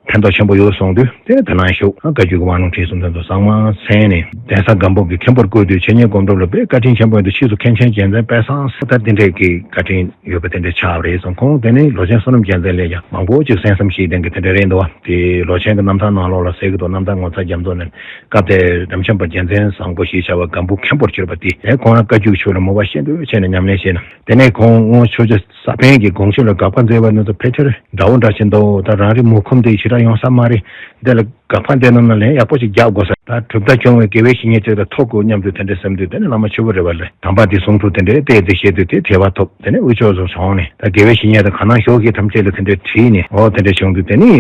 ཕན་ཐོགས་ཆེན་པོ་ཡོད་གསུངས་དུས། དེ་ནས་དེ་ན་བཞུགས། བཀའ་བརྒྱུད་ཀྱི་དབང་ལུང་ཁྲིད་གསུམ་དེ་ཚོ་ཚང་མ་གསན་ནས། གདན་ས་སྒམ་པོ་གི་མཁན་པོར་བསྐོས་དུས་འཆད་ཉན་སྒོམ་སྒྲུབ་ལ་དཔེ་བཀའ་དྲིན་ཆེན་པོ་ཡིན་དུས། ཕྱིས་སུ་མཁན་ཆེན་རྒྱལ་མཚན་དཔལ་བཟང་སེང་གེ་དེ་འདྲས་ཀྱི་བཀའ་དྲིན་ཡོད་པ་དེ་འདྲ་ཆགས་པ་རེད་གསུངས། ཁོང་དེ་ནས་ལོ་ཆེན་བསོད་ནམས་རྒྱལ་མཚན་ལས་ཀྱང་མང་པོ་ཅིག་གསན་བསམ་ཞིག་ལྡན་གྱི་དེ་འདྲ་རེད་འདུག་བ། དེ་ལོ་ཆེན་གྱི་རྣམ་ཐར་ནང་ལོགས་ལ་གསལ་གྱི་འདུག་རྣམ་ཐར་ངོ་མཚར་རྒྱ་མཚོ་ནས། སྐབས་དེར་རབ་འབྱམས་པ་རྒྱལ་མཚན་བཟང་པོ་ཞེས་བྱ་བ་སྒམ་པོ་མཁན་པོར་གྱུར་པ་དེ། དེ་ཁོང་རང་བཀའ་བརྒྱུད་ཆོས་ལ་མོས་པ་ཤིན་ཏུ་ཆེ་ནས་ཉམས་ལེན་བྱས་ནས། དེ་ནས་ཁོང་སྔོན་ཆོས་རྗེ་ས་པཎ་གྱི་དགོངས་གཞི་ལ་དགག་པ་མཛད་པ་ནི་ཚོ་ཕལ་ཆེར་འདྲ་བོ་འདྲ་ཞིག་འདུག་ད་རང་རེའི་མུ་ཁུམ་དེ་ཞེ་དྲག་ཡོང་ས་མ་རེད། འདི་ལ་དགག་པ་འདི་རྣམས་ལ་ལན་ཡག་པོ་ཞིག་རྒྱག་དགོས་ས། ད་གྲུབ་མཐའ་སྐྱོང་བའི་དགེ་བའི་བཤེས་གཉེན་ཅིག་ལ་ཐོབ་དགོས་སྙམ་དུས། དེ་འདྲ་བསམ་དུས་དེ་ནས་བླ་མ་ཆོས་པ་རི་པ་ལས་དམ་པ་འདི་གསུང་སྒྲོས་དེ་འདྲའི་གཏད་དེ་བཤད་དུས། དེ་དད་པ་ཐོབ། དེ་ནས་དབུས་ཕྱོགས་སུ་བྱོན་ནས། ད་དགེ་བའི་བཤེས་གཉེན་དང་གང་ན་ཞོག་གི་ཐམས་ཅད་ལ་དེ་འདྲའི་དྲིས་ནས། འོ་དེ་འདྲ་བྱུང་དུས། དེ་ནས་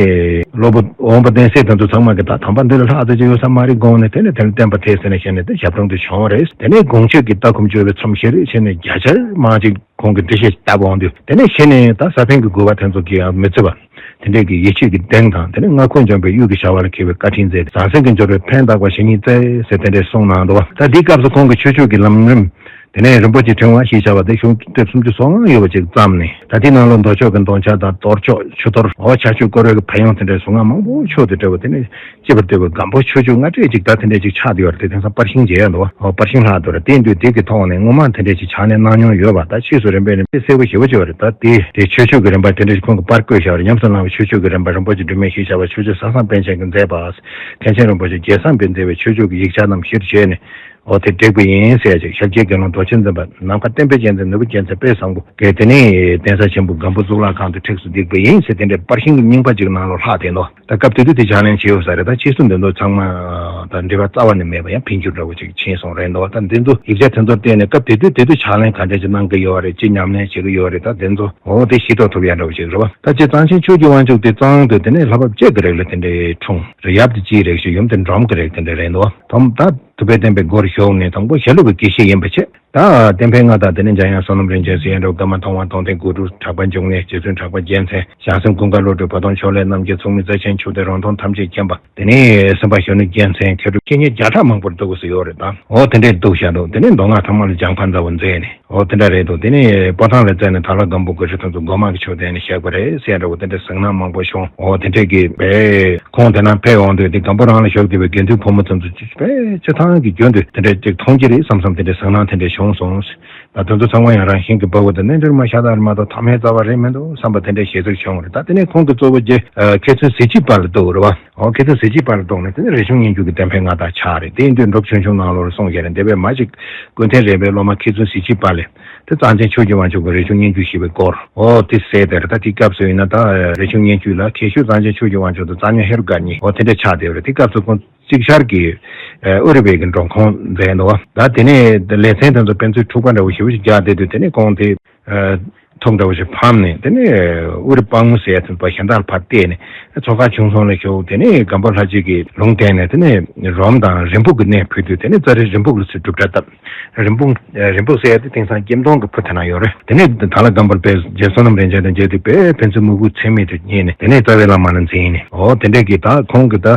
སློབ་བུ་འོངས་པ་བསྟན་སྲིད་དེ་ཚོ་ཚང་མ་གིས་ད་དམ་པ་འདི་ལས་ལྷག་ཙམ་ཅིག་ཡོད་ས་མ་རེད་དགོངས་ནས། དེ་ནས་དེ་ལ་བསྟན་པ་དེ་ཟེར་ནས་བཤད་ནས་དེ་ཞབས་དྲུང་དུ་བྱོན་པ་རེད། དེ་ནས་དགོངས་གཅིག་གི་ལྟ་སྒོམ་སྤྱོད་པའི་མཚམས་བཞི་རེ་བྱས་ནས་བརྒྱ་ཆ་མང་ཅིག་ཁོང་གིས་འགྲེལ་བཤད་བཏབ་འོང་དུས། དེ་ནས་གཞི་ནས་ད་ས་པཎ་གྱི་དགོས་པ་དེ་ཚོ་གིས་ཡང་མི་བརྩི་བ། དེ་འདྲས་ཀྱི་ཡིད་ཆེས་ཀྱི་གདེང་དང་། དེ་ནས་མངའ་ཁོངས་འཇོམས་པའི་གཡུལ་གྱི་བྱ་བ་ལ་མཁས་པའི་བཀའ་དྲིན་མཛད། ཟང་ཟིང་གི་འབྱོར་པས་ཕན་བཏགས་པ། ཞི་གཉིས་བཙལ་ཟེར་དེ་འདྲས་གསུངས་གནང་འདུག་བ། ད་འདིའི་སྐབས་སུ་ཁོང་གི་ཆོས་ཕྱོགས་ཀྱི་ལམ་རིམ། དེ་ནས་རིན་པོ་ཆེ་ཕྲེང་བ་ཞེས་བྱ་བ་དེ་གཞུང་དེབ་སུམ་ཅུ་སོ་ལྔ་ཡོད་པ་ཅིག་བརྩམས་ནས། ད་དེའི་ནང་ལ་མདོ་ཕྱོགས་ཀྱི་མདོ་ཆ་དང་། གཏོར་ཆོག་ཆུ་གཏོར། འོ་ཕྱག་མཆོད་བསྐོར་བའི་གི་ཕན་ཡོན་དེ་འདྲའི་གཟུངས་སྔགས་མང་པོ་ཕྱོགས་དེ་འདྲ་བོ། དེ་ནས་ཅེས་པར་འདོད་པའི་སྒམ་པོ་ཆོས་ཕྱོགས་སྔ་གྲས་ཅིག་ད་དེ་འདྲས་ཅིག་ཆགས་བསྡད་ཡོད་རེད། དེ་དེང་སང་པར་ཤིང་བྱས་ཡོད་འདུག་བ། འོ་པར་ཤིང་ལྷག་འདུག་རེད། དེ་ཡིན་དུས་དེ་གི་ཐོག་ནས་སྔོན་མ་དེ་འདྲས་ཅིག་ཕྱག་ལེན་གནང་མྱོང་ཡོད་པ། ད་ཕྱིས་སུ་རིམ་པས་ནས་དཔེ་གསལ་པོ་ཞེ་པོ་ཅིག་ཡོད་རེད། ད་དེ་དེ་ཆོས་ཕྱོགས་ཀྱི་རིམ་པ་དེ་འདྲས་ཅིག་ཁོང་གིས་པར་བརྐོས་བཞག་རེད། ཉམས་སུ་བླངས་པའི་ཆོས་ཕྱོགས་ཀྱི་རིམ་པ། རིན་པོ་ཆེ་སྒྲོལ་མས་ཞེས་བྱ་བ་ཆོས་རྗེ་ས་སངས་པཎ་ཆེན་གྱིས་མཛད་པ། མཁན་ཆེན་རིན་པོ་ཆེ་རྗེ་སངས་པས་མཛད་པའི་ཆོས་ཕྱོགས་ཀྱི་ཡིག་ཆ་རྣམས་གཞིར་བྱས་ནས། འོ་དེ་བསྒྲིགས་པ་ཡིན་ཟེར་ཅིག་ཤཱཀྱའི་དགེ་སློང་མདོ་ཆེན་འཛིན་པ་ནམ་མཁའ་བསྟན་པའི་རྒྱལ་མཚན་ནོར་བུ་རྒྱལ་མཚན་དཔལ་བཟང་པོ་གིས་དེ་ནས་གདན་ས་ཆེན་པོ་སྒམ་པོ་གཙུག་ལག་ཁང་དུ་ཁྲིགས་སུ་བསྡིགས་པ་ཡིན་ཟེར། དེ་འདྲའི་པར་ཤིང་རྙིང་པ་ཅིག་ནང་ལོགས་ལྷག་བསྡད་འདུག་ད་སྐབས་དེ་དུས་དེ་ཕྱག་ལེན་བྱས་ཡོད་ས་རེད། ད་ཕྱིས་སུ་འདི་ཚོ་ཚང་མ་ད་འབྲེལ་བ་རྩ་བ་ནས་མེད་པ་ཡང་འཕེལ་འགྱུར་འདྲ་བོ་ཅིག་ཕྱིན་སོང་རེད་འདུག་ད་འདི་ཚོ་ཡིག་ཆ་དེ་ཚོར་བལྟས་ནས་སྐབས་དེ་དུས་དེ་དུས་ཕྱག་ལེན་ག་འདྲ་ཅིག་གནང་གི་ཡོད་རེད། ཅི་ཉམས་ལེན་བྱེད་ཀྱི་ཡོད་རེད། ད་འདི་ཚོ་འོ་དེ་ཤེས་རྟོགས་ཐུབ་ཡ་འདྲ་བོ་ཅིག་རེད་བ། ད་སྤྱིར་གཙང་ཆེན་ཆོས་ཀྱི་དབང་ཕྱུག་དེ་གཙང་དུ་དེ་ནས་ལྷ་བབས་གཅིག་གི་རིང་ལ་དེ་འདྲའི་འཁྲུངས་རེད། ཡབ་དེ་སྤྱིའི་རིགས་ཤིག་ཡུམ་དེ་འབྲོམ་གྱི་རིགས་དེ་འདྲ་རེད་འདུག་ད་ཐུབ་པའི་བསྟན་པའི་སྒོར་ཞུགས་ནས་དང་པོ་ཞྭ་ལུགས་ཀྱི་དགེ་བཤེས་ཡིན་པ་བྱས། ད་བསྟན་འཕེལ་མངའ་བདག་དེ་ནས་འཇམ་དབྱངས་བསོད་ནམས་རིན་ཆེན། ཟེར་ཡ་འདྲ་བོ། ཀརྨ་མཐོང་བ་མཐོང་ལྡན། གུ་རུ་གྲགས་པ་འབྱུང་གནས། རྗེ་བཙུན་གྲགས་པ་རྒྱལ་མཚན། ཞང་སེང་ཀུན་དགའ་བློ་གྲོས། བ་དན་ཕྱོགས་ལས་རྣམ་རྒྱལ། མཚུངས་མེད་རྩལ་ཆེན་མཆོག་ལྡན། རོང་སྟོན་ཐམས་ཅད་མཁྱེན་པ། དེ་ནས་སེམས་དཔའ་གཞོན་ནུ་རྒྱལ་མཚན། མཁས་གྲུབ་བཤེས་གཉེན་བརྒྱ་ཕྲག་མང་པོར་འདུ་དགོས་སུ་ཡོད་རེད་ད། འོ་དེ་འདྲས་འདུ་བཞག་འདུག་དེ་ནས་མདོ་སྔགས་ཐ་མ་ལ་སྦྱང་ཁ་མཛད་པ་མཛད་ནས། འོ་དེ་འདྲ་རེད་འདུག་དེ་ནས་སྤོ་ཐང་ལ་བཙལ་ནས་དྭགས་ལྷ་སྒམ་པོ་གི་རི་ཁྲོད་དུ་སྒོ་མང་གི་མཆོད་རྟེན་ནས་གཤེགས་པ་རེད་ཟེར་ཡ་འདྲ་བོ། དེ་འདྲས་གཟིགས་སྣང་མང་པོ་བྱུང་། འོ་དེ་འདྲས་ཀྱི་བས་ཁོང་དེ་ན་ཕེབས་འོང་དུས། དེ་སྒམ་པོ་རང་ལ་བཞུགས་བསྡད་པའི་དགེ་འདུན་ཕོ་མོ་ཚོ་ཚོ་བས་སྤྱིར་བཏང་གི་རྒྱུན་དུ་དེ་འདྲས་ཅིག་མཐོང་རྒྱུ་རེད་བསམ་བསམ། དེ་འདྲས་གཟིགས་སྣང་དེ་འདྲས་བྱུང་སོང་། ད་དེ་ཚོ་ཚང་མ་ཡང་རང་བཞིན་གྱིས་འབབ་པ་དང་། རྣལ་འབྱོར་མ་ཤ་སྟག་རེད་མ་གཏོགས་ཐ་མའི་རྩ་བ་རེད་མི་འདུག་བསམ་པ་དེ་འདྲའི་ཞེ་ཚིག་བྱུང་བ་རེད། ད་དེ་ནས་ཁོང་གི་གཙོ་བོ་རྗེ་མཁས་བཙུན་གཟི་བརྗིད་དཔལ་ལ་གཏུགས་རེད་བ། འོ་མཁས་བཙུན་གཟི་བརྗིད་དཔལ་ལ་གཏུགས་ནས། དེ་ནས་རས་ཆུང་སྙན་བརྒྱུད་ཀྱི་བསྟན་འཕེལ་མངའ་བདག་ཆགས་རེད། དེ་ཡིན་དུས་འབྲུག་ཆོས་འབྱུང་ནང་ལོགས་ལ་གསུངས་བཞག་རེད། འདས་པའི་མ་ཅིག་ཀུན་མཁྱེན་རས་པའི་སློབ་མ་མཁས་བཙུན་གཟི་བརྗིད་དཔལ་ལས་དེ་གཙང་ཆེན་ཆོས་ཀྱི་དབང་ཕྱུག་གི་རས་ཆུང་སྙན་བརྒྱུད་ཞེས་པའི་སྐོར། འོ་དེ་གསལ་དེ་རེད། ད་དེ་སྐབས་སུ་ཡིན་ན་ད་རས་ཆུང་སྙན་བརྒྱུད་ལ་མཁས་ཤོས་གཙང་ཆེན་ཆོས་ཀྱི་དབང་ཕྱུག་དང་གཙང་སྨྱོན་ཧེ་རུ་ཀ་གཉིས། འོ་དེ་འདྲ་ཆགས་བསྡད་ཡོད་རེད། དེ་སྐབས་སུ་ཁོང་གཅིག་ཆར་གྱི་ཨུ་རུ་སྦས་ཀྱི་མགྲོན་ཁང་མཛད་འདུག་ད་དེ་ནས་ལེ་ཚན་དེ་ཚོ་ཕན་ཚུན་འཁྲུག་པ་འདྲ་བོ་ཞེ་པོ་ཞིག་རྒྱག་བསྡད་དུས། དེ་ནས་ཁོང་དེ་ཐུགས་འདྲ་བོ་ཞིག་ཕམ་ནས། དེ་ནས་ཨུ་རུ་དཔའ་རྔོན་ཟེར་ཡ་དེ་ཚོ་གཞན་དག་ལ་ཕར་གཏད་ནས་ཚོགས་ཁང་ཆུང་སོང་ལ་བཞུགས། དེ་ནས་སྒམ་པོ་ལྷ་རྗེ་གིས་ལུང་བསྟན་ནས། དེ་ནས་རོམ་དང་རིན་སྤུངས་ཀྱི་གནས་ཕུལ་དུས། དེ་ནས་ཙཱ་རི་རིན་སྤུངས་ལ་ཚུར་སྒྲུབ་གྲྭ་བཏབ། རིན་སྤུངས་རིན་སྤུངས་ཟེར་ཡ་དེ་དེང་སང་ཀེམ་ཐོང་གི་ཕུ་དེ་ན་ཡོད་རེད། དེ་ནས་དྭགས་ལྷ་སྒམ་པོ་ལ་དཔེ་རྗེ་བསོད་ནམས་རིན་ཆེན་དང་མཇལ་དུས། དཔེ་ཕན་ཚུན་མོས་གུས་ཚད་མེད་དུ་བརྙེས་ནས། དེ་ནས་རྩ་བའི་བླ་མ་ལ་འཛིན་ནས། འོ་དེ་འདྲས་ཀྱི་ད་ཁོང་གི་ད་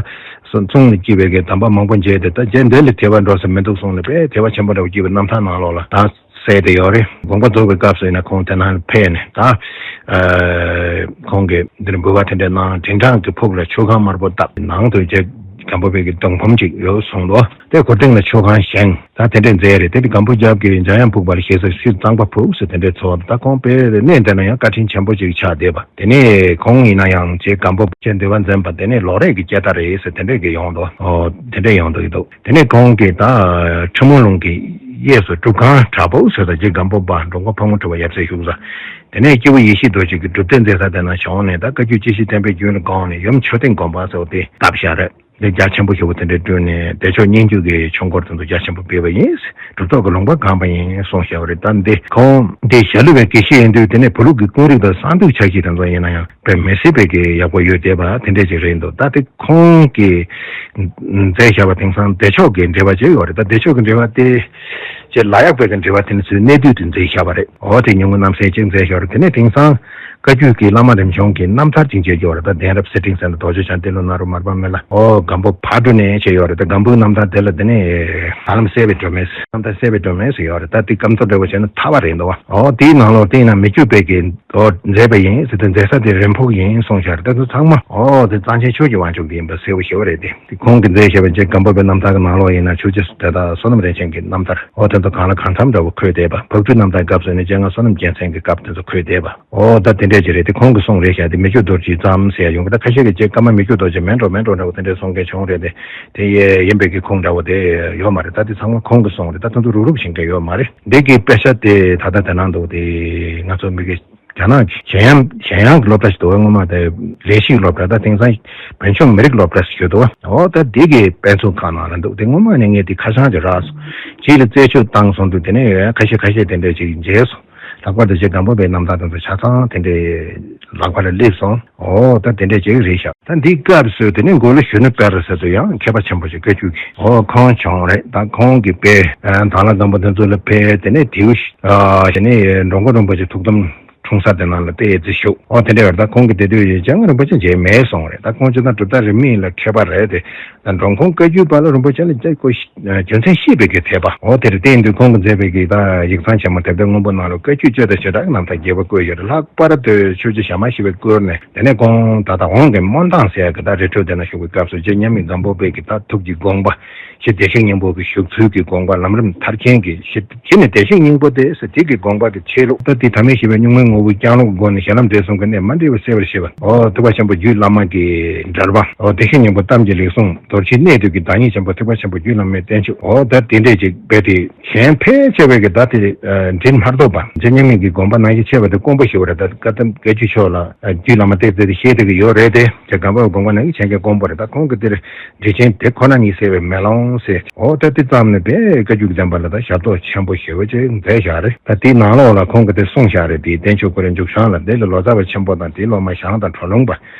གསུང་ལ་སྐྱིད་པའི་གི་དམ་པ་མང་པོ་མཇལ་ཏེ། ད་རྗེ་འདི་ལས་དད་པ་འགྲོ་ས་མི་འདུག་གསུངས་ནས། དཔེ་དད་པ་ཆེན་པོ་འདྲ་བོ་སྐྱེས་པའི་རྣམ་ཐར་ནང་ལོགས་ལ་ད་གསལ་ཏེ་ཡོད་རེད། དགོངས་པ་རྫོགས་པའི་སྐབས་སུ་ཡིན་ན་ཁོང་དེ་ན་ཕེབས་ནས། ད་ཨ་ཁོང་གིས་འདིར་འབུལ་བ་དེ་འདྲ་གནང་། མགྲིན་བྲང་གི་ཕུག་ལ་མཆོད་ཁང་དམར་པོ་བཏབ། ནང་དུ་རྗེ་སྒམ་པོ་པའི་གི་གདུང་འབུམ་ཅིག་ཡོད་གསུངས་འདུག་དེ་སྒོ་སྟེང་ལ་མཆོད་ཁང་བཞེངས། ད་དེ་འདྲས་མཛད་རེད། དེ་དུས་སྒམ་པོ་རྒྱབ་ཀྱི་འཇམ་དབྱངས་ཕུག་པ་ལ་ཞེ་སར་ཕྱིར་གཙང་པ་ཕུག་ཟེར་དེ་འདྲས་ཚོགས། ད་ཁོང་དཔེ་གནས་འདི་ན་ཡང་བཀའ་དྲིན་ཆེན་པོ་ཅིག་ཆགས་བསྡད་པ། དེ་ནས་ཁོང་ཡིན་ན་ཡང་རྗེ་སྒམ་པོ་པའི་འདུལ་བ་འཛིན་པ་དེ་ནས་ལོ་རེ་གི་སྐྱེ་རྟགས་རེད་ཟེར་དེ་འདྲས་ཀྱི་ཡོང་འདུག་འོ་དེ་འདྲས་ཡོང་འདུག་གི་འདུག་དེ་ནས་ཁོང་གིས་ད་ཁྲི་སྨོན་ལུང་གི་ གཡས་སུ་སྒྲུབ་ཁང་བྲག་ཕུག་ཟེར་དང་རྗེ་སྒམ་པོ་པ་འགྲོ་མགོན་ཕག་མོ་གྲུ་པ་ཡབ་སྲས་བཞུགས་ས། དེ་ནས་སྐྱེས་བུ་ཡེ་ཤེས་རྡོ་རྗེ་གི་སྒྲུབ་སྡེ་མཛད་ས་དེ་ན་བྱོན་ནས་ད་བཀའ་བརྒྱུད་སྤྱི་བཤད་བསྟན་པའི་རྒྱུན་ལ་དགོངས་ནས་ཡུམ་མཆོད་རྟེན་དགོན་པ་ཟེར་བ་དེ་བཏབ་བཞག་རེད། འདི་རྒྱ་ཆེན་པོ་ཞེ་པོ་དེ་འདྲ་བསྐྲུན་ནས་བདེ་མཆོག་སྙན་བརྒྱུད་ཀྱི་ཆོས་འཁོར་དེ་ཚོ་རྒྱ་ཆེན་པོ་སྤེལ་བ་ཡིན། གྲུབ་ཐོབ་ཀྱི་ལུང་པ་གང་པ་ཡིན་གསུངས་བཞག་པ་རེད། ད་འདི་ཁོང་འདི་ཞྭ་ལུ་བའི་དགེ་བཤེས་ཡིན་དུས་དེ་ནས་བུ་ལུག་གི་ཀུན་རིག་དང་གསང་འདུས་ཆ་ཤས་དེ་ཚོ་ཡིན་ན་ཡང་དཔེ་མི་སྲིད་པའི་གི་ཡག་པོ་ཡོད་བསྡད་པ་དེ་འདྲ་ཅིག་རེད་འདུག་ད་དེ་ཁོང་གིས་མཛད་བཞག་པ་དེང་སང་བདེ་མཆོག་གི་འགྲེལ་པ་ཅིག་ཡོད་རེད། ད་བདེ་མཆོག་གི་འགྲེལ་པ་དེ་ཅེས་ལ་ཡག་པའི་གི་འགྲེལ་པ་དེ་ནི་ཚུལ་གནད་བསྡུས་དུ་མཛད་བཞག་པ་རེད། འོ་དེ་ཉུང་ངུ་རྣམ་གསལ་ཅིག་མཛད་བཞག་རེད། དེ་ནས་དེང་སང་བཀའ་བརྒྱུད་ཀྱི་བླ་མ་རིམ་བྱོན་གྱི་རྣམ་ཐར་ཅིག་མཇལ་རྒྱུ་བ་རེད། ད་གདན་རབས་གསེར་ཕྲེང་ཟེར་ན་རྡོ་རྗེ་འཆང་ཏེ་ལོ་ནཱ་རོ་མར་པ་མི་ལ་ཨོ་སྒམ་པོ་ཕ་གྲུ་ནས་བྱས་ཡོད་རེད། ད་སྒམ་པོའི་རྣམ་ཐར་དེ་ལ་དེ་ནས་ད་ལམ་གསལ་བའི་སྒྲོན་མེ་རྣམ་ཐར་གསལ་བའི་སྒྲོན་མེ་ཟེར་ཡོད་རེད། ད་དེ་སྐམ་ཚོ་འདྲ་བོ་བྱས་ན་ཐར་པ་རེད་འདུག་བ། ཨོ་དེའི་ནང་ལོགས་དེ་ཡིན་ན་མི་བསྐྱོད་པའི་གི་ཨོ་མཛད་པ་ཡིན་ཟེར་དུས་མཛད་ས་དེ་རིམ་ཕུག་ཡིན་གསུངས་བཞག་རེད། ད་དེ་ཚང་མ་ཨོ་དེ་གཙང་ཆེན་ཆོས་ཀྱི་དབང་ཕྱུག་དེ་ཡིན་པ་གསལ་བོ་ཞེ་བོ་རེད། དེ་དེ་ཁོང་གིས་མཛད་བཞག་པའི་རྗེ་སྒམ་པོ་པའི་རྣམ་ཐར་གི་ནང་ལོགས་ཡིན་ན་ཆོས་རྗེ་དེ་དག་བསོད་ནམས་རིན་ཆེན་གྱི་རྣམ་ཐར་ཨོ་དེ་ཚོ་གང་ལ་གང་འཚམ་འདྲ་བོ་འཁོད་བསྡད་པ། ཕག་གྲུའི་རྣམ་ཐར་སྐབས་སུ་ནི་སྤྱན་སྔ་བསོད་ནམས་རྒྱལ་མཚན་གྱི་སྐབས་དེ་ཚོ་འཁོད་བསྡད་པ། ཨོ་ད་དེ་འདྲས་ཅིག་རེད། དེ་ཁོང་གིས་གསུངས་རེད་ཤག་དེ་མི་བསྐྱོད་རྡོ་རྗེ་ཙམ་ཟེར་ཡ་ཡོང་གི། ད་ཁ་ཤས་ཀྱིས་རྗེ་ཀརྨ་མི་བསྐྱོད་རྡོ་རྗེ་མིན་འགྲོ་མིན་འགྲོ་འདྲ་བོ་དེ་འདྲས་གསུང་མཁན་བྱུང་རེད་དེ། དེ་ཡིན་པའི་གི་ཁུངས་འདྲ་བོ་དེ་ཡོད་མ་རེད། ད་དེ་ཚང་མ་ཁོང་གིས་གསུངས་རེད། ད་དེ་ཚོ་རུབ་རུབ་བྱེད་མཁན་ཡོད་མ་རེད། འདི་གི་དཔེ་ཆ་དེ་ད་ལྟ་དེ་ནང་འདུག་དེ་ང་ཚོ་མི་གི་རྒྱ་ནག་གི་གཞན་ཡང་གཞན་ཡང་གི་སློབ་གྲྭ་ཞིག་འདུག་བ། སྔོན་མ་དེ་ལས་ཞིག་སློབ་གྲྭ། ད་དེང་སང་བོད་ཆུ་མི་རིགས་སློབ་གྲྭ་ཞིག་ཡོད་འདུག་བ། འོ་ད་འདི་གི་དཔེ་ཚོགས་ཁག་ནང་ལ་འདུག་དེ་སྔོན་མ་ནས་ངས་དེ་ཁ་བྱང་ཅིག་རག་སོང་། གཅིག་ལ་རྩད་གཅོད་བཏང་སོང་དུས་དེ་ནས་ཁ་ཤས་ཁ་ཤས་དེ་འདྲས་ཅིག་མཇལ་སོང་། ལྷག་པར་དུ་རྗེ་སྒམ་པོ་པའི་རྣམ་ཐར་དེ་ཚོ་ཆ་ཚང་དེ་འདྲའི་ལག་པ་ལ་སླེབས་སོང་། ཨོ་ད་དེ་འདྲས་ཅིག་རེད་ཤག་ད་འདི་སྐབས་སུ་དེ་ནས་མགོ་ལོག་གཞོན་ནུ་དཔལ་ར་ཟེར་དུ་ཡང་མཁས་པ་ཆེན་པོ་ཞིག་བཀའ་བརྒྱུད་ཀྱི་ཨོ་ཁོང་བྱུང་རེད། ད་ཁོང་གིས་དཔེ་དྭགས་ལྷ་སྒམ་པོ་དེ་ཚོ་ལ་ཕེབས། དེ་ནས་དེའུ་ཞི་ཨ་དེ་ནས་འགྲོ་མགོན་རིན་པོ་ཆེ་ཐུགས་དམ་འཁྲུངས་ས་དེ་ནང་ལ་ཏོག་ཙམ་བཞུགས། ཨོ་དེ་འདྲ་ཡོད་རེད། ད་ཁོང་གིས་དེ་དུས་སྤྱན་སྔ་རིན་པོ་ཆེ་མཇལ་མེད་གསུངས་རེད། ད་ཁོང་སྤྱིར་བཏང་གྲུབ་མཐའ་རིས་མེད་ལ་མཁས་པ་རེད་དེ། ད་འགྲོ་མགོན་བཀའ་བརྒྱུད་པ་ལ་རིན་པོ་ཆེ་ལ་རྒྱ་ཁོ་ཤི་རྒྱུ་མཚན་ཤེས་པའི་གི་དད་པ། འོ་དེར་བརྟེན་དུས་ཁོང་གིས་མཛད་པའི་གི་ད་ཡིག་ཚང་ཆེན་མོ་དེབ་ཐེར་སྔོན་པོ་ནང་ལ་བཀའ་བརྒྱུད་བཅུ་དང་ཞེ་དྲག་གི་རྣམ་ཐར་རྒྱས་པ་བཀོད་ཡོད་རེད། ལྷག་པར་དུ་ཆོས་རྗེ་ཞྭ་དམར་ཞི་བའི་སྐོར་ནས། དེ་ནས་ཁོང་ད་ལྟ་འོང་གི་སྨོན་ཐང་ཟེར་ཡ་གི་ད་རི་ཁྲོད་དེ་ན་བཞུགས་པའི་སྐབས་སུ་རྗེ་མཉམ་མེད་སྒམ་པོ་པའི་གི་ད་ཐུགས་ཀྱི་དགོངས་པ། ཞེས་བདེ་གཤེགས་སྙིང་པོ་གི་བཞུགས་ཚུལ་གྱི་དགོངས་པ་ལམ་རིམ་མཐར་ཕྱིན་གྱི་ཞེས་དེ་ནི་བདེ་གཤེགས་སྙིང་པོ་སྟེ་ཟེར་དེ་གི་དགོངས་པ་གི་ཆེ་ལུགས། ད་དེ་ཐ་མལ་ཞི་བའི་གཉུག་མའི་ངོ་བོའི་སྐྱོང་ལུགས་སྒོ་ནས་ཞལ་ལམ་འབྲས་གསུམ་གྱི་གནད་མ་འདྲེས་པ་གསལ་བར་བཤད་པ། འོ་ཐེག་པ་ཆེན་པོ་རྒྱུད་བླ་མ་གི་འགྲེལ་པ། འོ་བདེ་གཤེགས་སྙིང་པོ་གཏམ་གྱི་ལེགས་གསུང་། རྡོ་རྗེའི་གནད་བསྡུས་ཀྱི་བདག་ཉིད་ཆེན་པོ་ཐེག་པ་ཆེན་པོ་རྒྱུད་བླ་མའི་བསྟན་བཅོས། འོ་ད་དེ་འདྲས་ཅིག་དཔེ་དེ་གཞན་ཕལ་ཆེ་བས་ཀྱི་ད་དེ་འགྲིག་མ་རྟོགས་པ། རྗེ་མཉམ་མེད་ཀྱི་དགོངས་པ་ནང་བཞིན་ཆེ་བ་དེ་དཀོན་པོ་ཞེ་བོ་རེད། ད་བཀའ་གདམས་བཀའ་བརྒྱུད་ཕྱོགས་ལ་རྒྱུད་བླ་མ་བཏགས་ཚད་དེ་ཤེས་བསྡད་ཀྱི་ཡོད་རེད་དེ། རྗེ་སྒམ་པོ་པའི་དགོངས་པ་ནང་བཞིན་བྱེད་མཁན་དཀོན་པོ་རེད། ད་ཁོང་གི་དེར་འགྲེལ་ཆེན་དེ་ཁོ་ན་ཉིད་གསལ་བའི་མེ་ལོང་ཟེར། འོ་ད་དེ་ཙམ་ནས་དཔེ་བཀའ་བརྒྱུད་ཀྱི་བསྟན་པ་ལ་ད་ཞབས་ཏོག་ཆེན་པོ་ཞེ་བོ་ཅིག་མཛད་བཞག་རེད། ད་དེའི་ནང་ལོགས་ལ་ཁོང་གིས་དེ་གསུངས་བཞག་རེད། དེའི་བསྟན་བཅོས་ཁོ་རའི་མཇུག་སྲང་ལ། དེ་ལ་ལོ་ཙཱ་བ་ཆེན་པོ་དང་དེའི་སློབ་མ་ཞང་དང་གྲོ་ལུང་པ།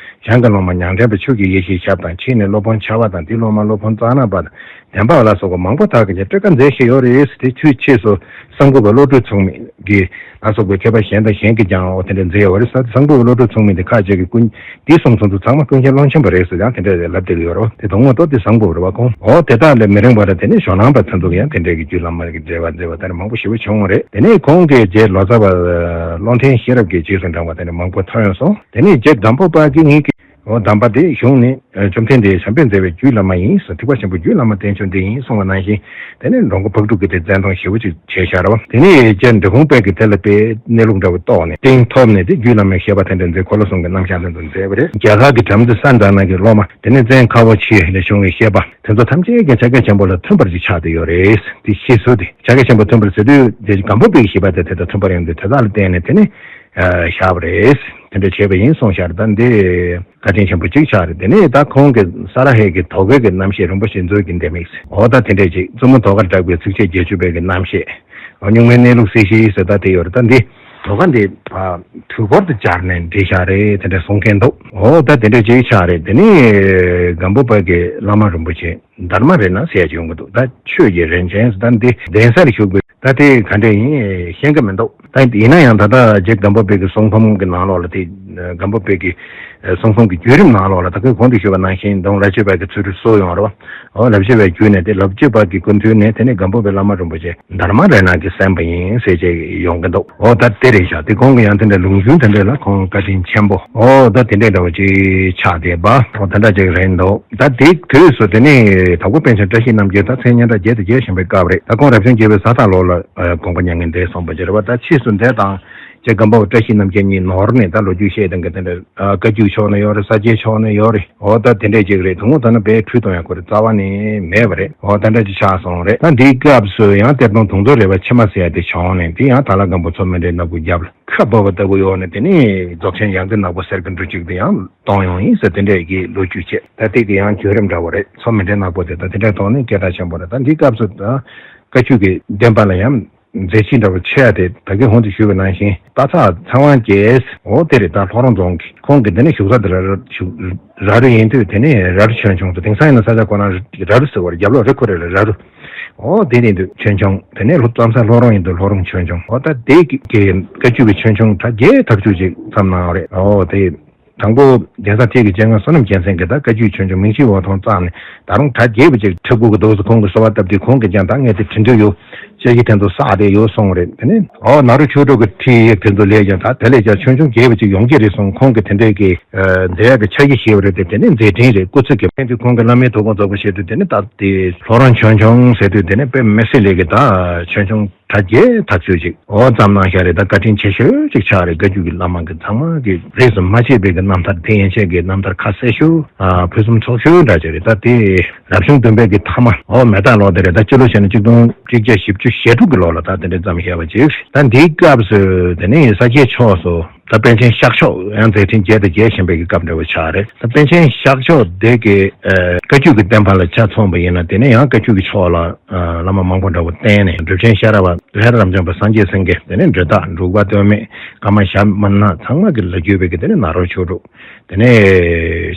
ཞང་གི་སློབ་མ་ཉང་བྲན་པ་ཆོས་ཀྱི་ཡེ་ཤེས་ཞབས་དང་། ཕྱིས་ནས་སློབ་དཔོན་ཆར་པ་དང་དེའི་སློབ་མ་སློབ་དཔོན་གཙང་ནག་པ་དང་། བདེན་པ་ལ་སོགས་པ་མང་པོ་དག་གིས་ཀྱང་སྤྲོས་བཀའ་མཛད་བཞིན་ཡོད་རེད། དེ་ཆོས་ཕྱིས་སུ་གསང་ཕུ་བ་བློ་གྲོས་མཚུངས་མེད་ཀྱིས་ལ་སོགས་པའི་མཁས་པ་གཞན་དང་གཞན་གྱིས་ཀྱང་འོ་དེ་འདྲ་མཛད་ཡོད་རེད་ཟེར། གསང་ཕུ་བ་བློ་གྲོས་མཚུངས་མེད་དེ་ཁ་ཅིག་གིས་ཀུན་འདི་གསུང་ཚུལ་དུ་ཚང་མ་ཀུན་མཁྱེན་ཀློང་ཆེན་པ་རེད་ཟེར་ཡང་དེ་འདྲ་ལབ་བསྡད་ཀྱི་ཡོད་རེད། དེ་དོན་དངོས་ཐོག་དེ་གསང་ཕུ་བ་རེད་པ། ཁོང་འོ་དེ་དག་ལས་མི་རིང་བར་དེ་ནས་ཞོ་ནང་པ་ཚོ་འདུག་ཡང་དེ་འདྲའི་གི་རྒྱུད་བླ་མ་གི་འགྲེལ་པ་མཛད་པ་དེ་འདྲ་མང་པོ་ཞེ་པོ་བྱུང་བ་རེད། དེ་ནས་ཁོང་གིས་རྗེ་ལོ་ཙཱ་བ་བློ་ལྡན་ཤེས་རབ་ཀྱི་རྗེས་སུ་འབྲངས་པ་དེ་འདྲ་མང་པོ་ཐོན་སོང་། དེ་ནས་རྗེ་སྒམ་པོ་པ་གིས་ངེད་ཀྱི་འོ་གདམས་པ་དེ་བྱུང་ནས་བཅོམ་ལྡན་འདས་བྱམས་པས་མཛད་པའི་རྒྱུད་བླ་མ་ཡིན་ཟེར། ཐེག་པ་ཆེན་པོའི་རྒྱུད་བླ་མ་བསྟན་བཅོས་འདི་ཡིན་གསུངས་པ་ནང་བཞིན། དེ་ནས་འགྲོ་མགོན་ཕག་གྲུ་གིས་དེ་བཙན་གཏོང་ཞེ་པོ་ཅིག་བྱས་བཞག་རེད་པ། དེ་ནས་རྗེ་འབྲི་གུང་པས་ཀྱིས་དེ་ལ་དཔེ་གནས་ལུགས་འདྲ་བོ་རྟོགས་ནས་གཏིང་ཐོབ་ནས་དེ་རྒྱུད་བླ་མའི་བཤད་པ་དེ་འདྲ་མཛད། འཁོར་ལོ་གསུམ་གྱི་རྣམ་གཞག་དེ་ཚོ་མཛད་པ་རེད། རྒྱ་གར་གྱི་བྲམ་ཟེ་ས་འཛག་ན་གི་སློབ་མ། དེ་ནས་བཙན་ཁ་བོ་ཆེ་ལས་བྱུང་བའི་བཤད་པ་དེ་ཚོ་ཐམས་ཅད་ཀྱང་ཕྱག་རྒྱ་ཆེན་པོ་ལ་མཐུན་པར་ཅིག་ཆགས་བསྡད་ཡོད་རེད། དེ་ཤེས་ཚུལ་དེ་ཕྱག་རྒྱ་ཆེན་པོ་མཐུན་པར་ཟེར་དུས་དེ་སྒམ་པོ་པའི་བཤད་པ་དེ་དེ་དང་མཐུན་པར་ཡོང་དུས་དེ་དག་ལ་བརྟེན་ནས་དེ་ནས་བཞག་པ་རེད། དེ་འདྲ་བྱས་པ་ཡིན་གསུངས་བཞག་རེད། ད་འདི་བཀའ་དྲིན་ཆེན་པོ་གཅིག་ཆགས་རེད། དེ་ནས་ད་ཁོང་གིས་ས་ར་ཧའི་གི་དོ་གའི་གི་རྣམ་བཤད་རིན་པོ་ཆེ་མཛོད་ཀྱི་ལྡེ་མིག་ཟེར། འོ་ད་དེ་འདྲས་ཅིག་བཙུན་མོ་དོ་ག་གྲགས་པའི་ཚིགས་བཅད་བརྒྱད་ཅུ་པའི་གི་རྣམ་བཤད། འོ་གཉུག་མའི་གནས་ལུགས་གསལ་བྱེད་ཟེར་ད་དེ་ཡོད་རེད། ད་འདི་དོ་ག་འདི་དུས་འཁོར་དུ་སྦྱར་ནས་འབྲི་བཞག་རེད། དེ་འདྲས་གསུང་མཁན་འདུག་འོ་ད་དེ་འདྲས་ཅིག་ཆགས་རེད། དེ་ནས་སྒམ་པོ་པ་གི་བླ་མ་རིན་པོ་ཆེ་དྷརྨ་རཏྣ་ཟེར་ཡ་ཅིག་ཡོང་གི་འདུག་ད་ཆོས་ཀྱི་རིན་ཆེན་ཟེར་ད་འདི་གདན་སར་བཞུགས་པའི་ད་དེ་ག་འདྲ་ཡིན་ཤེས་ཀྱི་མི་འདུག་ད་ཡིན་ན་ཡང་ད་ལྟ་རྗེ་སྒམ་པོ་པའི་གི་གསུང་འབུམ་གི་ནང་ལོགས་ལ་དེ་སྒམ་པོ་པའི་གི་གསུང་འབུམ་གི་བརྒྱུད་རིམ་ནང་ལོགས་ལ་ད་ཁོས་གོང་དུ་ཞུས་པ་ནང་བཞིན་དུང་ལབ་བརྗོད་པ་གི་ཚུལ་དུ་གསུངས་ཡོང་རེད་བ། འོ་ལབ་བརྗོད་པའི་བརྒྱུད་ནས་དེ་ལབ་བརྗོད་པ་གི་སྐུ་མདུན་ནས་དེ་ནས་སྒམ་པོ་པའི་བླ་མ་རིན་པོ་ཆེ་དྷརྨ་རཏྣ་གིས་གསན་པ་ཡིན་ཟེར་བྱས་ཡོང་གི་འདུག་འོ་ད་དེ་རེད་ཤག་དེ་ཁོང་གི་ཡང་དེ་འདྲ་ལུང་རྒྱུན་དེ་འདྲ་ལ་ཁོང་བཀའ་དྲིན་ཆེན་པོ། འོ་ད་དེ་འདྲ་འདྲ་བོ་ཅིག་ཆགས་བསྡད་པ། འོ་དེ་འདྲ་ཅིག་རེད་འདུག་ད་དེའི་དུས་སུ་དེ་ནས་དྭགས་པོ་པཎ་ཆེན་བཀྲ་ཤིས་རྣམ་རྒྱལ་ད་མཚན་སྙན་གྲགས་རྒྱས་དང་རྒྱས་བཞིན་པའི་སྐབས་རེད། ད་ཁོང་རབ་བྱུང་བརྒྱད་པའི་གཟའ་ཐང་ལོ་ལ་དགོངས་པ་མྱ་ངན་འདས་སོང་བ་ཅིག་རེད་བ། ད་ཕྱིས་སུ་འདས་དང་ རྗེ་སྒམ་པོ་བཀྲ་ཤིས་རྣམ་རྒྱལ་གཉིས་ནོར་ནས་ད་ལོ་རྒྱུས་བཤད་སྟངས་ཀྱི་དེ་འདྲ་བཀའ་བརྒྱུད་ཕྱོགས་ནས་ཡོད་རེད། ས་སྐྱའི་ཕྱོགས་ནས་ཡོད་རེད། འོ་ད་དེ་འདྲས་ཅིག་རེད། དུང་ད་ནི་དཔེ་འཁྲུལ་གཏོང་ཡག་ཁོ་རེ་རྩ་བ་ནས་མེད་པ་རེད། འོ་ད་འདྲ་ཅིག་ཆགས་སོང་རེད། ད་འདིའི་སྐབས་སུ་ཡང་གཏེར་སྟོན་དུང་མཚོ་རས་པ་ཕྱི་མ་ཟེར་ཡ་དེ་བྱུང་ནས་དེ་ཡང་དྭགས་ལྷ་སྒམ་པོ་མཚོ་སྨན་འབྲས་ནག་པོ་རྒྱབ་ལ་ཁ་བབས་པ་ལྟ་བུ་ཡོད་ནས་དེ་ནས་རྫོགས་ཆེན་ཡང་ཏི་ནག་པོ་ཟེར་གི་འདྲ་ཅིག་དེ་ཡང་གཏོང་ཡོང་ཡིན་ཟེར་དེ་འདྲས་ཀྱི་ལོ་རྒྱུས་བྱས། ད་དེ་གི་ཡང་བརྒྱུད་རིམ་འདྲ་བོ་རེད། མཚོ་སྨན་འབྲས་ནག་པོ་དེ་ད་དེ་འདྲས་ཐོག་ནས་སྐད་གྲགས་ཆེན་པོ་རེད། ད་འདིའི་སྐབས་སུ་ད་བཀའ་བརྒྱུད་ཀྱི་བསྟན་པ་ལ་ཡང་མཛད་རྗེས་འདྲ་བོ་ཆེ་བ་དེ་ད་གིན་གོང་དུ་ཞུས་པ་ནང་བཞིན་སྟག་ཚང་ཚེ་དབང་རྒྱལ། འོ་དེ་རེད། ད་ལྷོ་རོང་རྫོང་གི་ཁོང་གི་དེ་ནས་བཞུགས་ས་དེ་ར་ར་བཞུགས་ར་རུ་ཡིན་དུས་དེ་ནས་ར་རུ་ཆོས་འབྱུང་དུ་དེང་སང་ཡིན་ན་ས་ཆ་ཁོ་རང་ར་རུ་ཟེར་བ་རེད། རྒྱབ་ལོགས་རི་ཁོ་རེ་ལ་ར་རུ། འོ་དེ་ཡིན་དུས་ཆོས་འབྱུང་དེ་ནས་ལྷོ་བཙམ་ས་ལྷོ་རོང་ཡིན་དུས་ལྷོ་རོང་ཆོས་འབྱུང་། འོ་ད་དེ་གི་བཀའ་བརྒྱུད་པའི་ཆོས་འབྱུང་གྲ་རྒྱས་ཐག་ཆོད་ཅིག་བརྩམས་གནང་བ་རེད། འོ་དེ། དང་པོ་གདན་ས་ཐེད་ཀྱི་སྤྱན་སྔ་བསོད་ནམས་རྒྱལ་མཚན་གྱིས་ད་བཀའ་བརྒྱུད་ཆོས་འབྱུང་མིང་གཞིའི་འོད་སྟོང་བརྩམས་ནས་ད་རུང་གྲ་རྒྱས་པ་ཅིག་འཁྲབ་ཁུག་གི་འདུག་ཟེར་ཁོང་གིས་གསོལ་བ་བཏབ་དུས་ཁོང་གིས་ཀྱང་ད་ངས་དེ་བྲིས་འདོད་ཡོད། བཅད་རྒྱ་དེ་ཚོ་བསགས་བསྡད་ཡོད་གསུངས་རེད། དེ་ནས་འོ་ནཱ་རོ་ཆོས་གྲོགས་ཀྱི་ཁྲིད་ཡིག་དེ་ཚོ་ལས་ཀྱང་ད་དེ་ལས་ཀྱང་ཆོས་འབྱུང་རྒྱས་པ་ཅིག་ཡོང་གི་རེད་གསུངས། ཁོང་གིས་དེ་འདྲའི་གི་མཛད་ཡག་གི་ཕྱག་བཞེས་བྱས་པ་རེད་དེ། དེ་ནས་མཛད་འཕྲིན་རེད། སྐུ་ཚེ་གི་ཕན་དུས་ཁོང་གི་བླ་མའི་ཐུགས་དགོངས་རྫོགས་པ་བཞེས་དུས་དེ་ནས་ད་དེ་ལྷོ་རོང་ཆོས་འབྱུང་ཟེར་དུས་དེ་ནས་དཔེ་མི་སྲིད་ལས་ཀྱི་ད་ཆོས་འབྱུང་གྲ་རྒྱས་ཐག་ཆོད་ཅིག་འོ་བརྩམས་གནང་ཤག་རེད། ད་བཀའ་དྲིན་ཆེ་ཤོས་ཅིག་ཆགས་རེད། བཀའ་བརྒྱུད་ཀྱི་བླ་མ་གི་ཚང་མ་གི་རིས་སུ་མ་ཆད་པའི་གི་རྣམ་ཐར་དེ་ཡན་ཆད་ཀྱི་རྣམ་ཐར་ཁ་གསལ་ཤོས་ཨ་ཕུན་སུམ་ཚོགས་ཤོས་འདྲ་ཅིག་རེད། ད་དེ་རབ་བྱུང་བདུན་པའི་གི་ཐ་མ་འོ་མེ་སྟག་ལོ་དེ་རེད། ད་སྤྱི་ལོ་བྱས་ན་གཅིག་སྟོང་གཅིག་བརྒྱ་བཞི་བཅུ་ཞེ་དྲུག་གི་ལོ་ལ་ད་དེ་འདྲ་བརྩམས་བཞག་པ་ཅིག་ད་འདིའི་སྐབས་སུ་དེ་ནས་ས་སྐྱའི་ཕྱོགས་སུ་ད་པཎ་ཆེན་ཤཱཀ་མཆོག་ཡང་མཛད་འཕྲིན་རྒྱས་དང་རྒྱས་བཞིན་པའི་གི་སྐབས་འདྲ་བོ་ཆགས་རེད། ད་པཎ་ཆེན་ཤཱཀ་མཆོག་དེ་གི་ཨ་བཀའ་བརྒྱུད་ཀྱི་བསྟན་པ་ལ་ཆ་མཚོན་པ་ཡིན་ན་དེ་ནས་ཡང་བཀའ་བརྒྱུད་ཀྱི་ཕྱོགས་ལ་ཨ་བླ་མ་མང་པོ་འདྲ་བོ་བསྟེན་ནས་གྲུབ་ཆེན་ཤེས་རབ་པ་ལྷ་རབ་འབྱམས་པ་སངས་རྒྱས་སེང་གེ། དེ་ནས་འགྲོ་སྟངས་འབྲུག་པ་སྟོད་སྨད་ཀརྨ་ཞྭ་དམར་ནག་ཚང་མ་གི་ལ་བརྒྱུད་པའི་གི་དེ་ནས་ནཱ་རོ་ཆོས་གྲོགས། དེ་ནས་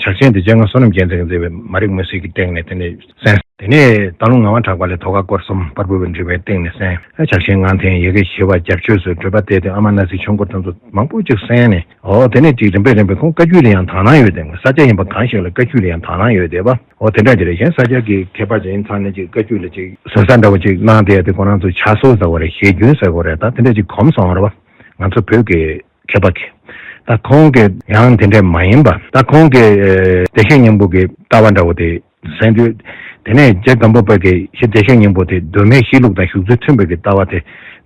ཕྱག་ཆེན་དེ་སྤྱན་སྔ་བསོད་ནམས་རྒྱལ་མཚན་གྱིས་མཛད་པའི་མ་རིག་མུན་སེལ་གྱི་སྟེང་ནས་དེ་ནས་གསན། དེ་ནས་སྟག་ལུང་ངག་དབང་གྲགས་པ་ལས་ཐོག་ཁ་སྐོར་གསུམ་པར་བུ་བའི་འབྲི་བའི་སྟེང་ནས་གསན། ཕྱག་ཆེན་ངག་འཐེན་ཡི་གེ་ཞི་བ་རྒྱ་ཆོས་སུ་བགྲོད་པ་དེ་དེ་ཨ་མ་ན་སི་ཆོས་འཁོར་དེ་ཚོ་མང་པོ་ཅིག་གསན་ནས། འོ་དེ་ནས་ཅིག་རིམ་པས་རིམ་པས་ཁོང་བཀའ་བརྒྱུད་ལ་ཡང་དག་སྣང་ཡོད་དེ། ས་སྐྱ་ཡིན་པ་གང་ཞིག་ལ་བཀའ་བརྒྱུད་ལ་ཡང་དག་སྣང་ཡོད་དེ་བ། འོ་དེ་འདྲ་ཅིག་རེད། གཞན་ས་སྐྱ་གི་མཁས་པ་ཅིག་ཡིན་ཙང་ནས་ཅིག་བཀའ་བརྒྱུད་ལ་ཅིག་ཟུར་ཟ་འདྲ་བོ་ཅིག་གནང་བསྡད་དེ་ཁོ་རང་ཚོ་བྱ་སོ་ཟེར་བ་རེད། བཤད་རྒྱུན་ཟེར་བ་རེད། ད་དེ་འདྲ་ཅིག་གོམས་སོང་བ་རེད་བ། ང་ཚོ་བོད་ཀྱི་མཁས་པ་གི། ད་ཁོང་གི་ཡང་དེ་འདྲ་མ་ཡིན་པ། ད་ཁོང་གི་ཨེ་བདེ་གཤེགས་སྙིང་པོ་གི་ལྟ་བ་འདྲ་བོ་དེ་གསན་དུས། དེ་ནས་རྗེ་སྒམ་པོ་པ་གི་ཞི་བདེ་གཤེགས་སྙིང་པོ་དེ་གདོད་མའི་གཤིས་ལུགས་དང་བཞུགས་ཚུལ་མཐུན་པའི་གི་ལྟ་བ་དེ་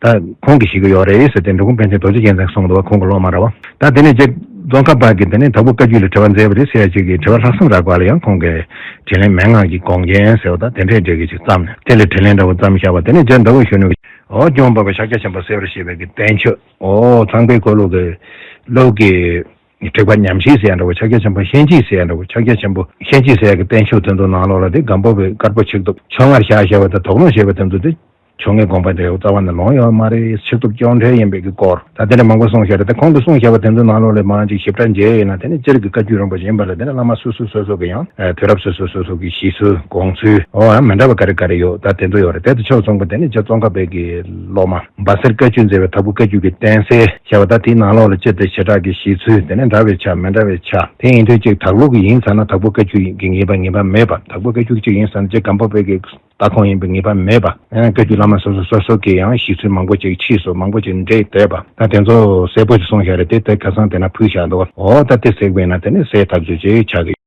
ད་ཁོང་གིས་བཤད་ཀྱི་ཡོད་རེད་ཟེར་ཏེ་འབྲི་གུང་པཎ་ཆེན་རྡོ་རྗེ་རྒྱལ་མཚན་གསུངས་འདུག་བ། ཁོང་གི་སློབ་མ་རེད་བ། ད་དེ་ནས་རྗེ་ཙོང་ཁ་པ་གིས་དེ་ནས་དྭགས་པོ་བཀའ་བརྒྱུད་ལ་དྲི་བ་མཛད་པ་རེད་ཟེར་ཡ་ཅིག་གི་དྲི་བ་ལྷག་བསམ་རག་པ་ལ་ཡང་ཁོང་གིས་དྲིན་ལན་མན་ངག་གི་དགོངས་རྒྱན་ཟེར་བ་ད་དེ་འདྲའི་འདྲ་གི་ཅིག་བརྩམས་ནས་དེ་ལ་དྲིན་ལན་འདྲ་བོ་བརྩམས་བཞག་པ། དེ་ནས་རྗེ་ཟླ་འོད་གཞོན་ནུ་གིས་འོ་སྐྱོང་བ་པ་ཤཱཀྱ་ཆེན་པོ་གསལ་བར་བྱེད་པའི་གི་བསྟན་བཅོས། འོ་ཚངས་པའི་འཁོར་ལོ་གི་ལུགས་ཀྱི་དྲེགས་པ་ཉམས་བཞེས་ཟེར་ཡ་འདྲ་བོ། ཤཱཀྱ་ཆེན་པོ་བཤན་འབྱེད་ཟེར་ཡ་འདྲ་བོ། ཤཱཀྱ་ཆེན་པོ་བཤན་འབྱེད་ཟེར་ཡ་གི་བསྟན་བཅོས་དེ་ཚོ་ནང་ལོགས་ལ་དེ་སྒམ་པོ་པའི་དཀར་པོ་ཆིག་ཐུབ་ཆོས་སྔར་བཞག་བཞག་པ་དང་དོགས་སློང་བྱས་པ་དེ་ཚོ་དེ་ཆོ་ངེའི་དགོངས་པ་དེ་རྩ་བ་ནས་ལོང་ཡོད་མ་རེད། ཆིག་ཐུབ་སྐྱོན་བྲལ་ཡིན་པའི་གི་སྐོར་ད་དེ་འདྲ་མང་པོ་གསུངས་བཞག་རེད། ད་ཁོང་གིས་གསུངས་བཞག་པ་དེ་ཚོ་ནང་ལོགས་ལ་མར་ཅིག་ཞིབ་ཕྲ་མཇལ་ཡིན་ན་དེ་ནི་སྤྱིར་གྱི་བཀའ་བརྒྱུད་རིན་པོ་ཆེ་ཡིན་པ་ལ་དེ་ནི་བླ་མ་སོ་སོ་སོ་སོ་གི་ཡང་དུས་རབས་སོ་སོ་སོ་སོ་གི་བཞེད་ཚུལ་དགོངས་ཚུལ་འོ་ཡང་མི་འདྲ་བ་ག་རེ་ག་རེ་ཡོད་ད་དེ་ཚོ་ཡོད་རེད། དེ་ཚོ་ཕྱོགས་མཚུངས་པ་དེ་ནི་རྗེ་ཙོང་ཁ་པའི་གི་སློབ་མ་སྦ་སེར་བཀའ་བརྒྱུད་མཛད་པའི་དྭགས་པོ་བཀའ་བརྒྱུད་ཀྱི་བསྟན་གསལ་བྱ་བ་ད་དེའི་ནང་ལོགས་ལ་སྤྱིར་དེ་བྱེ་བྲག་གི་བཞེད་ཚུལ་དེ་ནི་འདྲ་བའི་ཆ་མི་འདྲ་བའི་ཆ་དེ་ཡིན་དུས་གཅིག་དྭགས་ལུགས་ཀྱི་ཡིན་ཟེར་ན་དྭགས་པོ་བཀའ་བརྒྱུད་ཀྱི་ངེས་པ་ངེས་པ་མེད་པ། དྭགས་པོ་བཀའ་བརྒྱུད་གཅིག་ཡིན་ཟེར་ན་རྗེ་སྒམ་པོ་པའི་གི་ལྟ་ཁོང་ཡིན་པའི་ངེས་པ་མེད་པ། ཨ་བཀའ་བརྒྱུད་བླ་མ་སོ་སོ་སོ་སོ་གིས་ཡང་བཞེད་ཚུལ་མང་པོ་ཅིག་ཕྱིས་སོ་མང་པོ་ཅིག་འགྲེལ་བསྡད་པ། ད་དེ་ཚོ་གསལ་པོ་ཅིག་གསུངས་བཞག་རེད། དེ་དེ་ཁ་སང་དེ་ན་ཕུལ་བཞག་འདུག་བ། འོ་ད་དེ་གཟིགས་པ་ཡིན་ན་དེ་ནི་གསལ་ཐག་ཆོད་ཅིག་ཆགས་ཀྱི།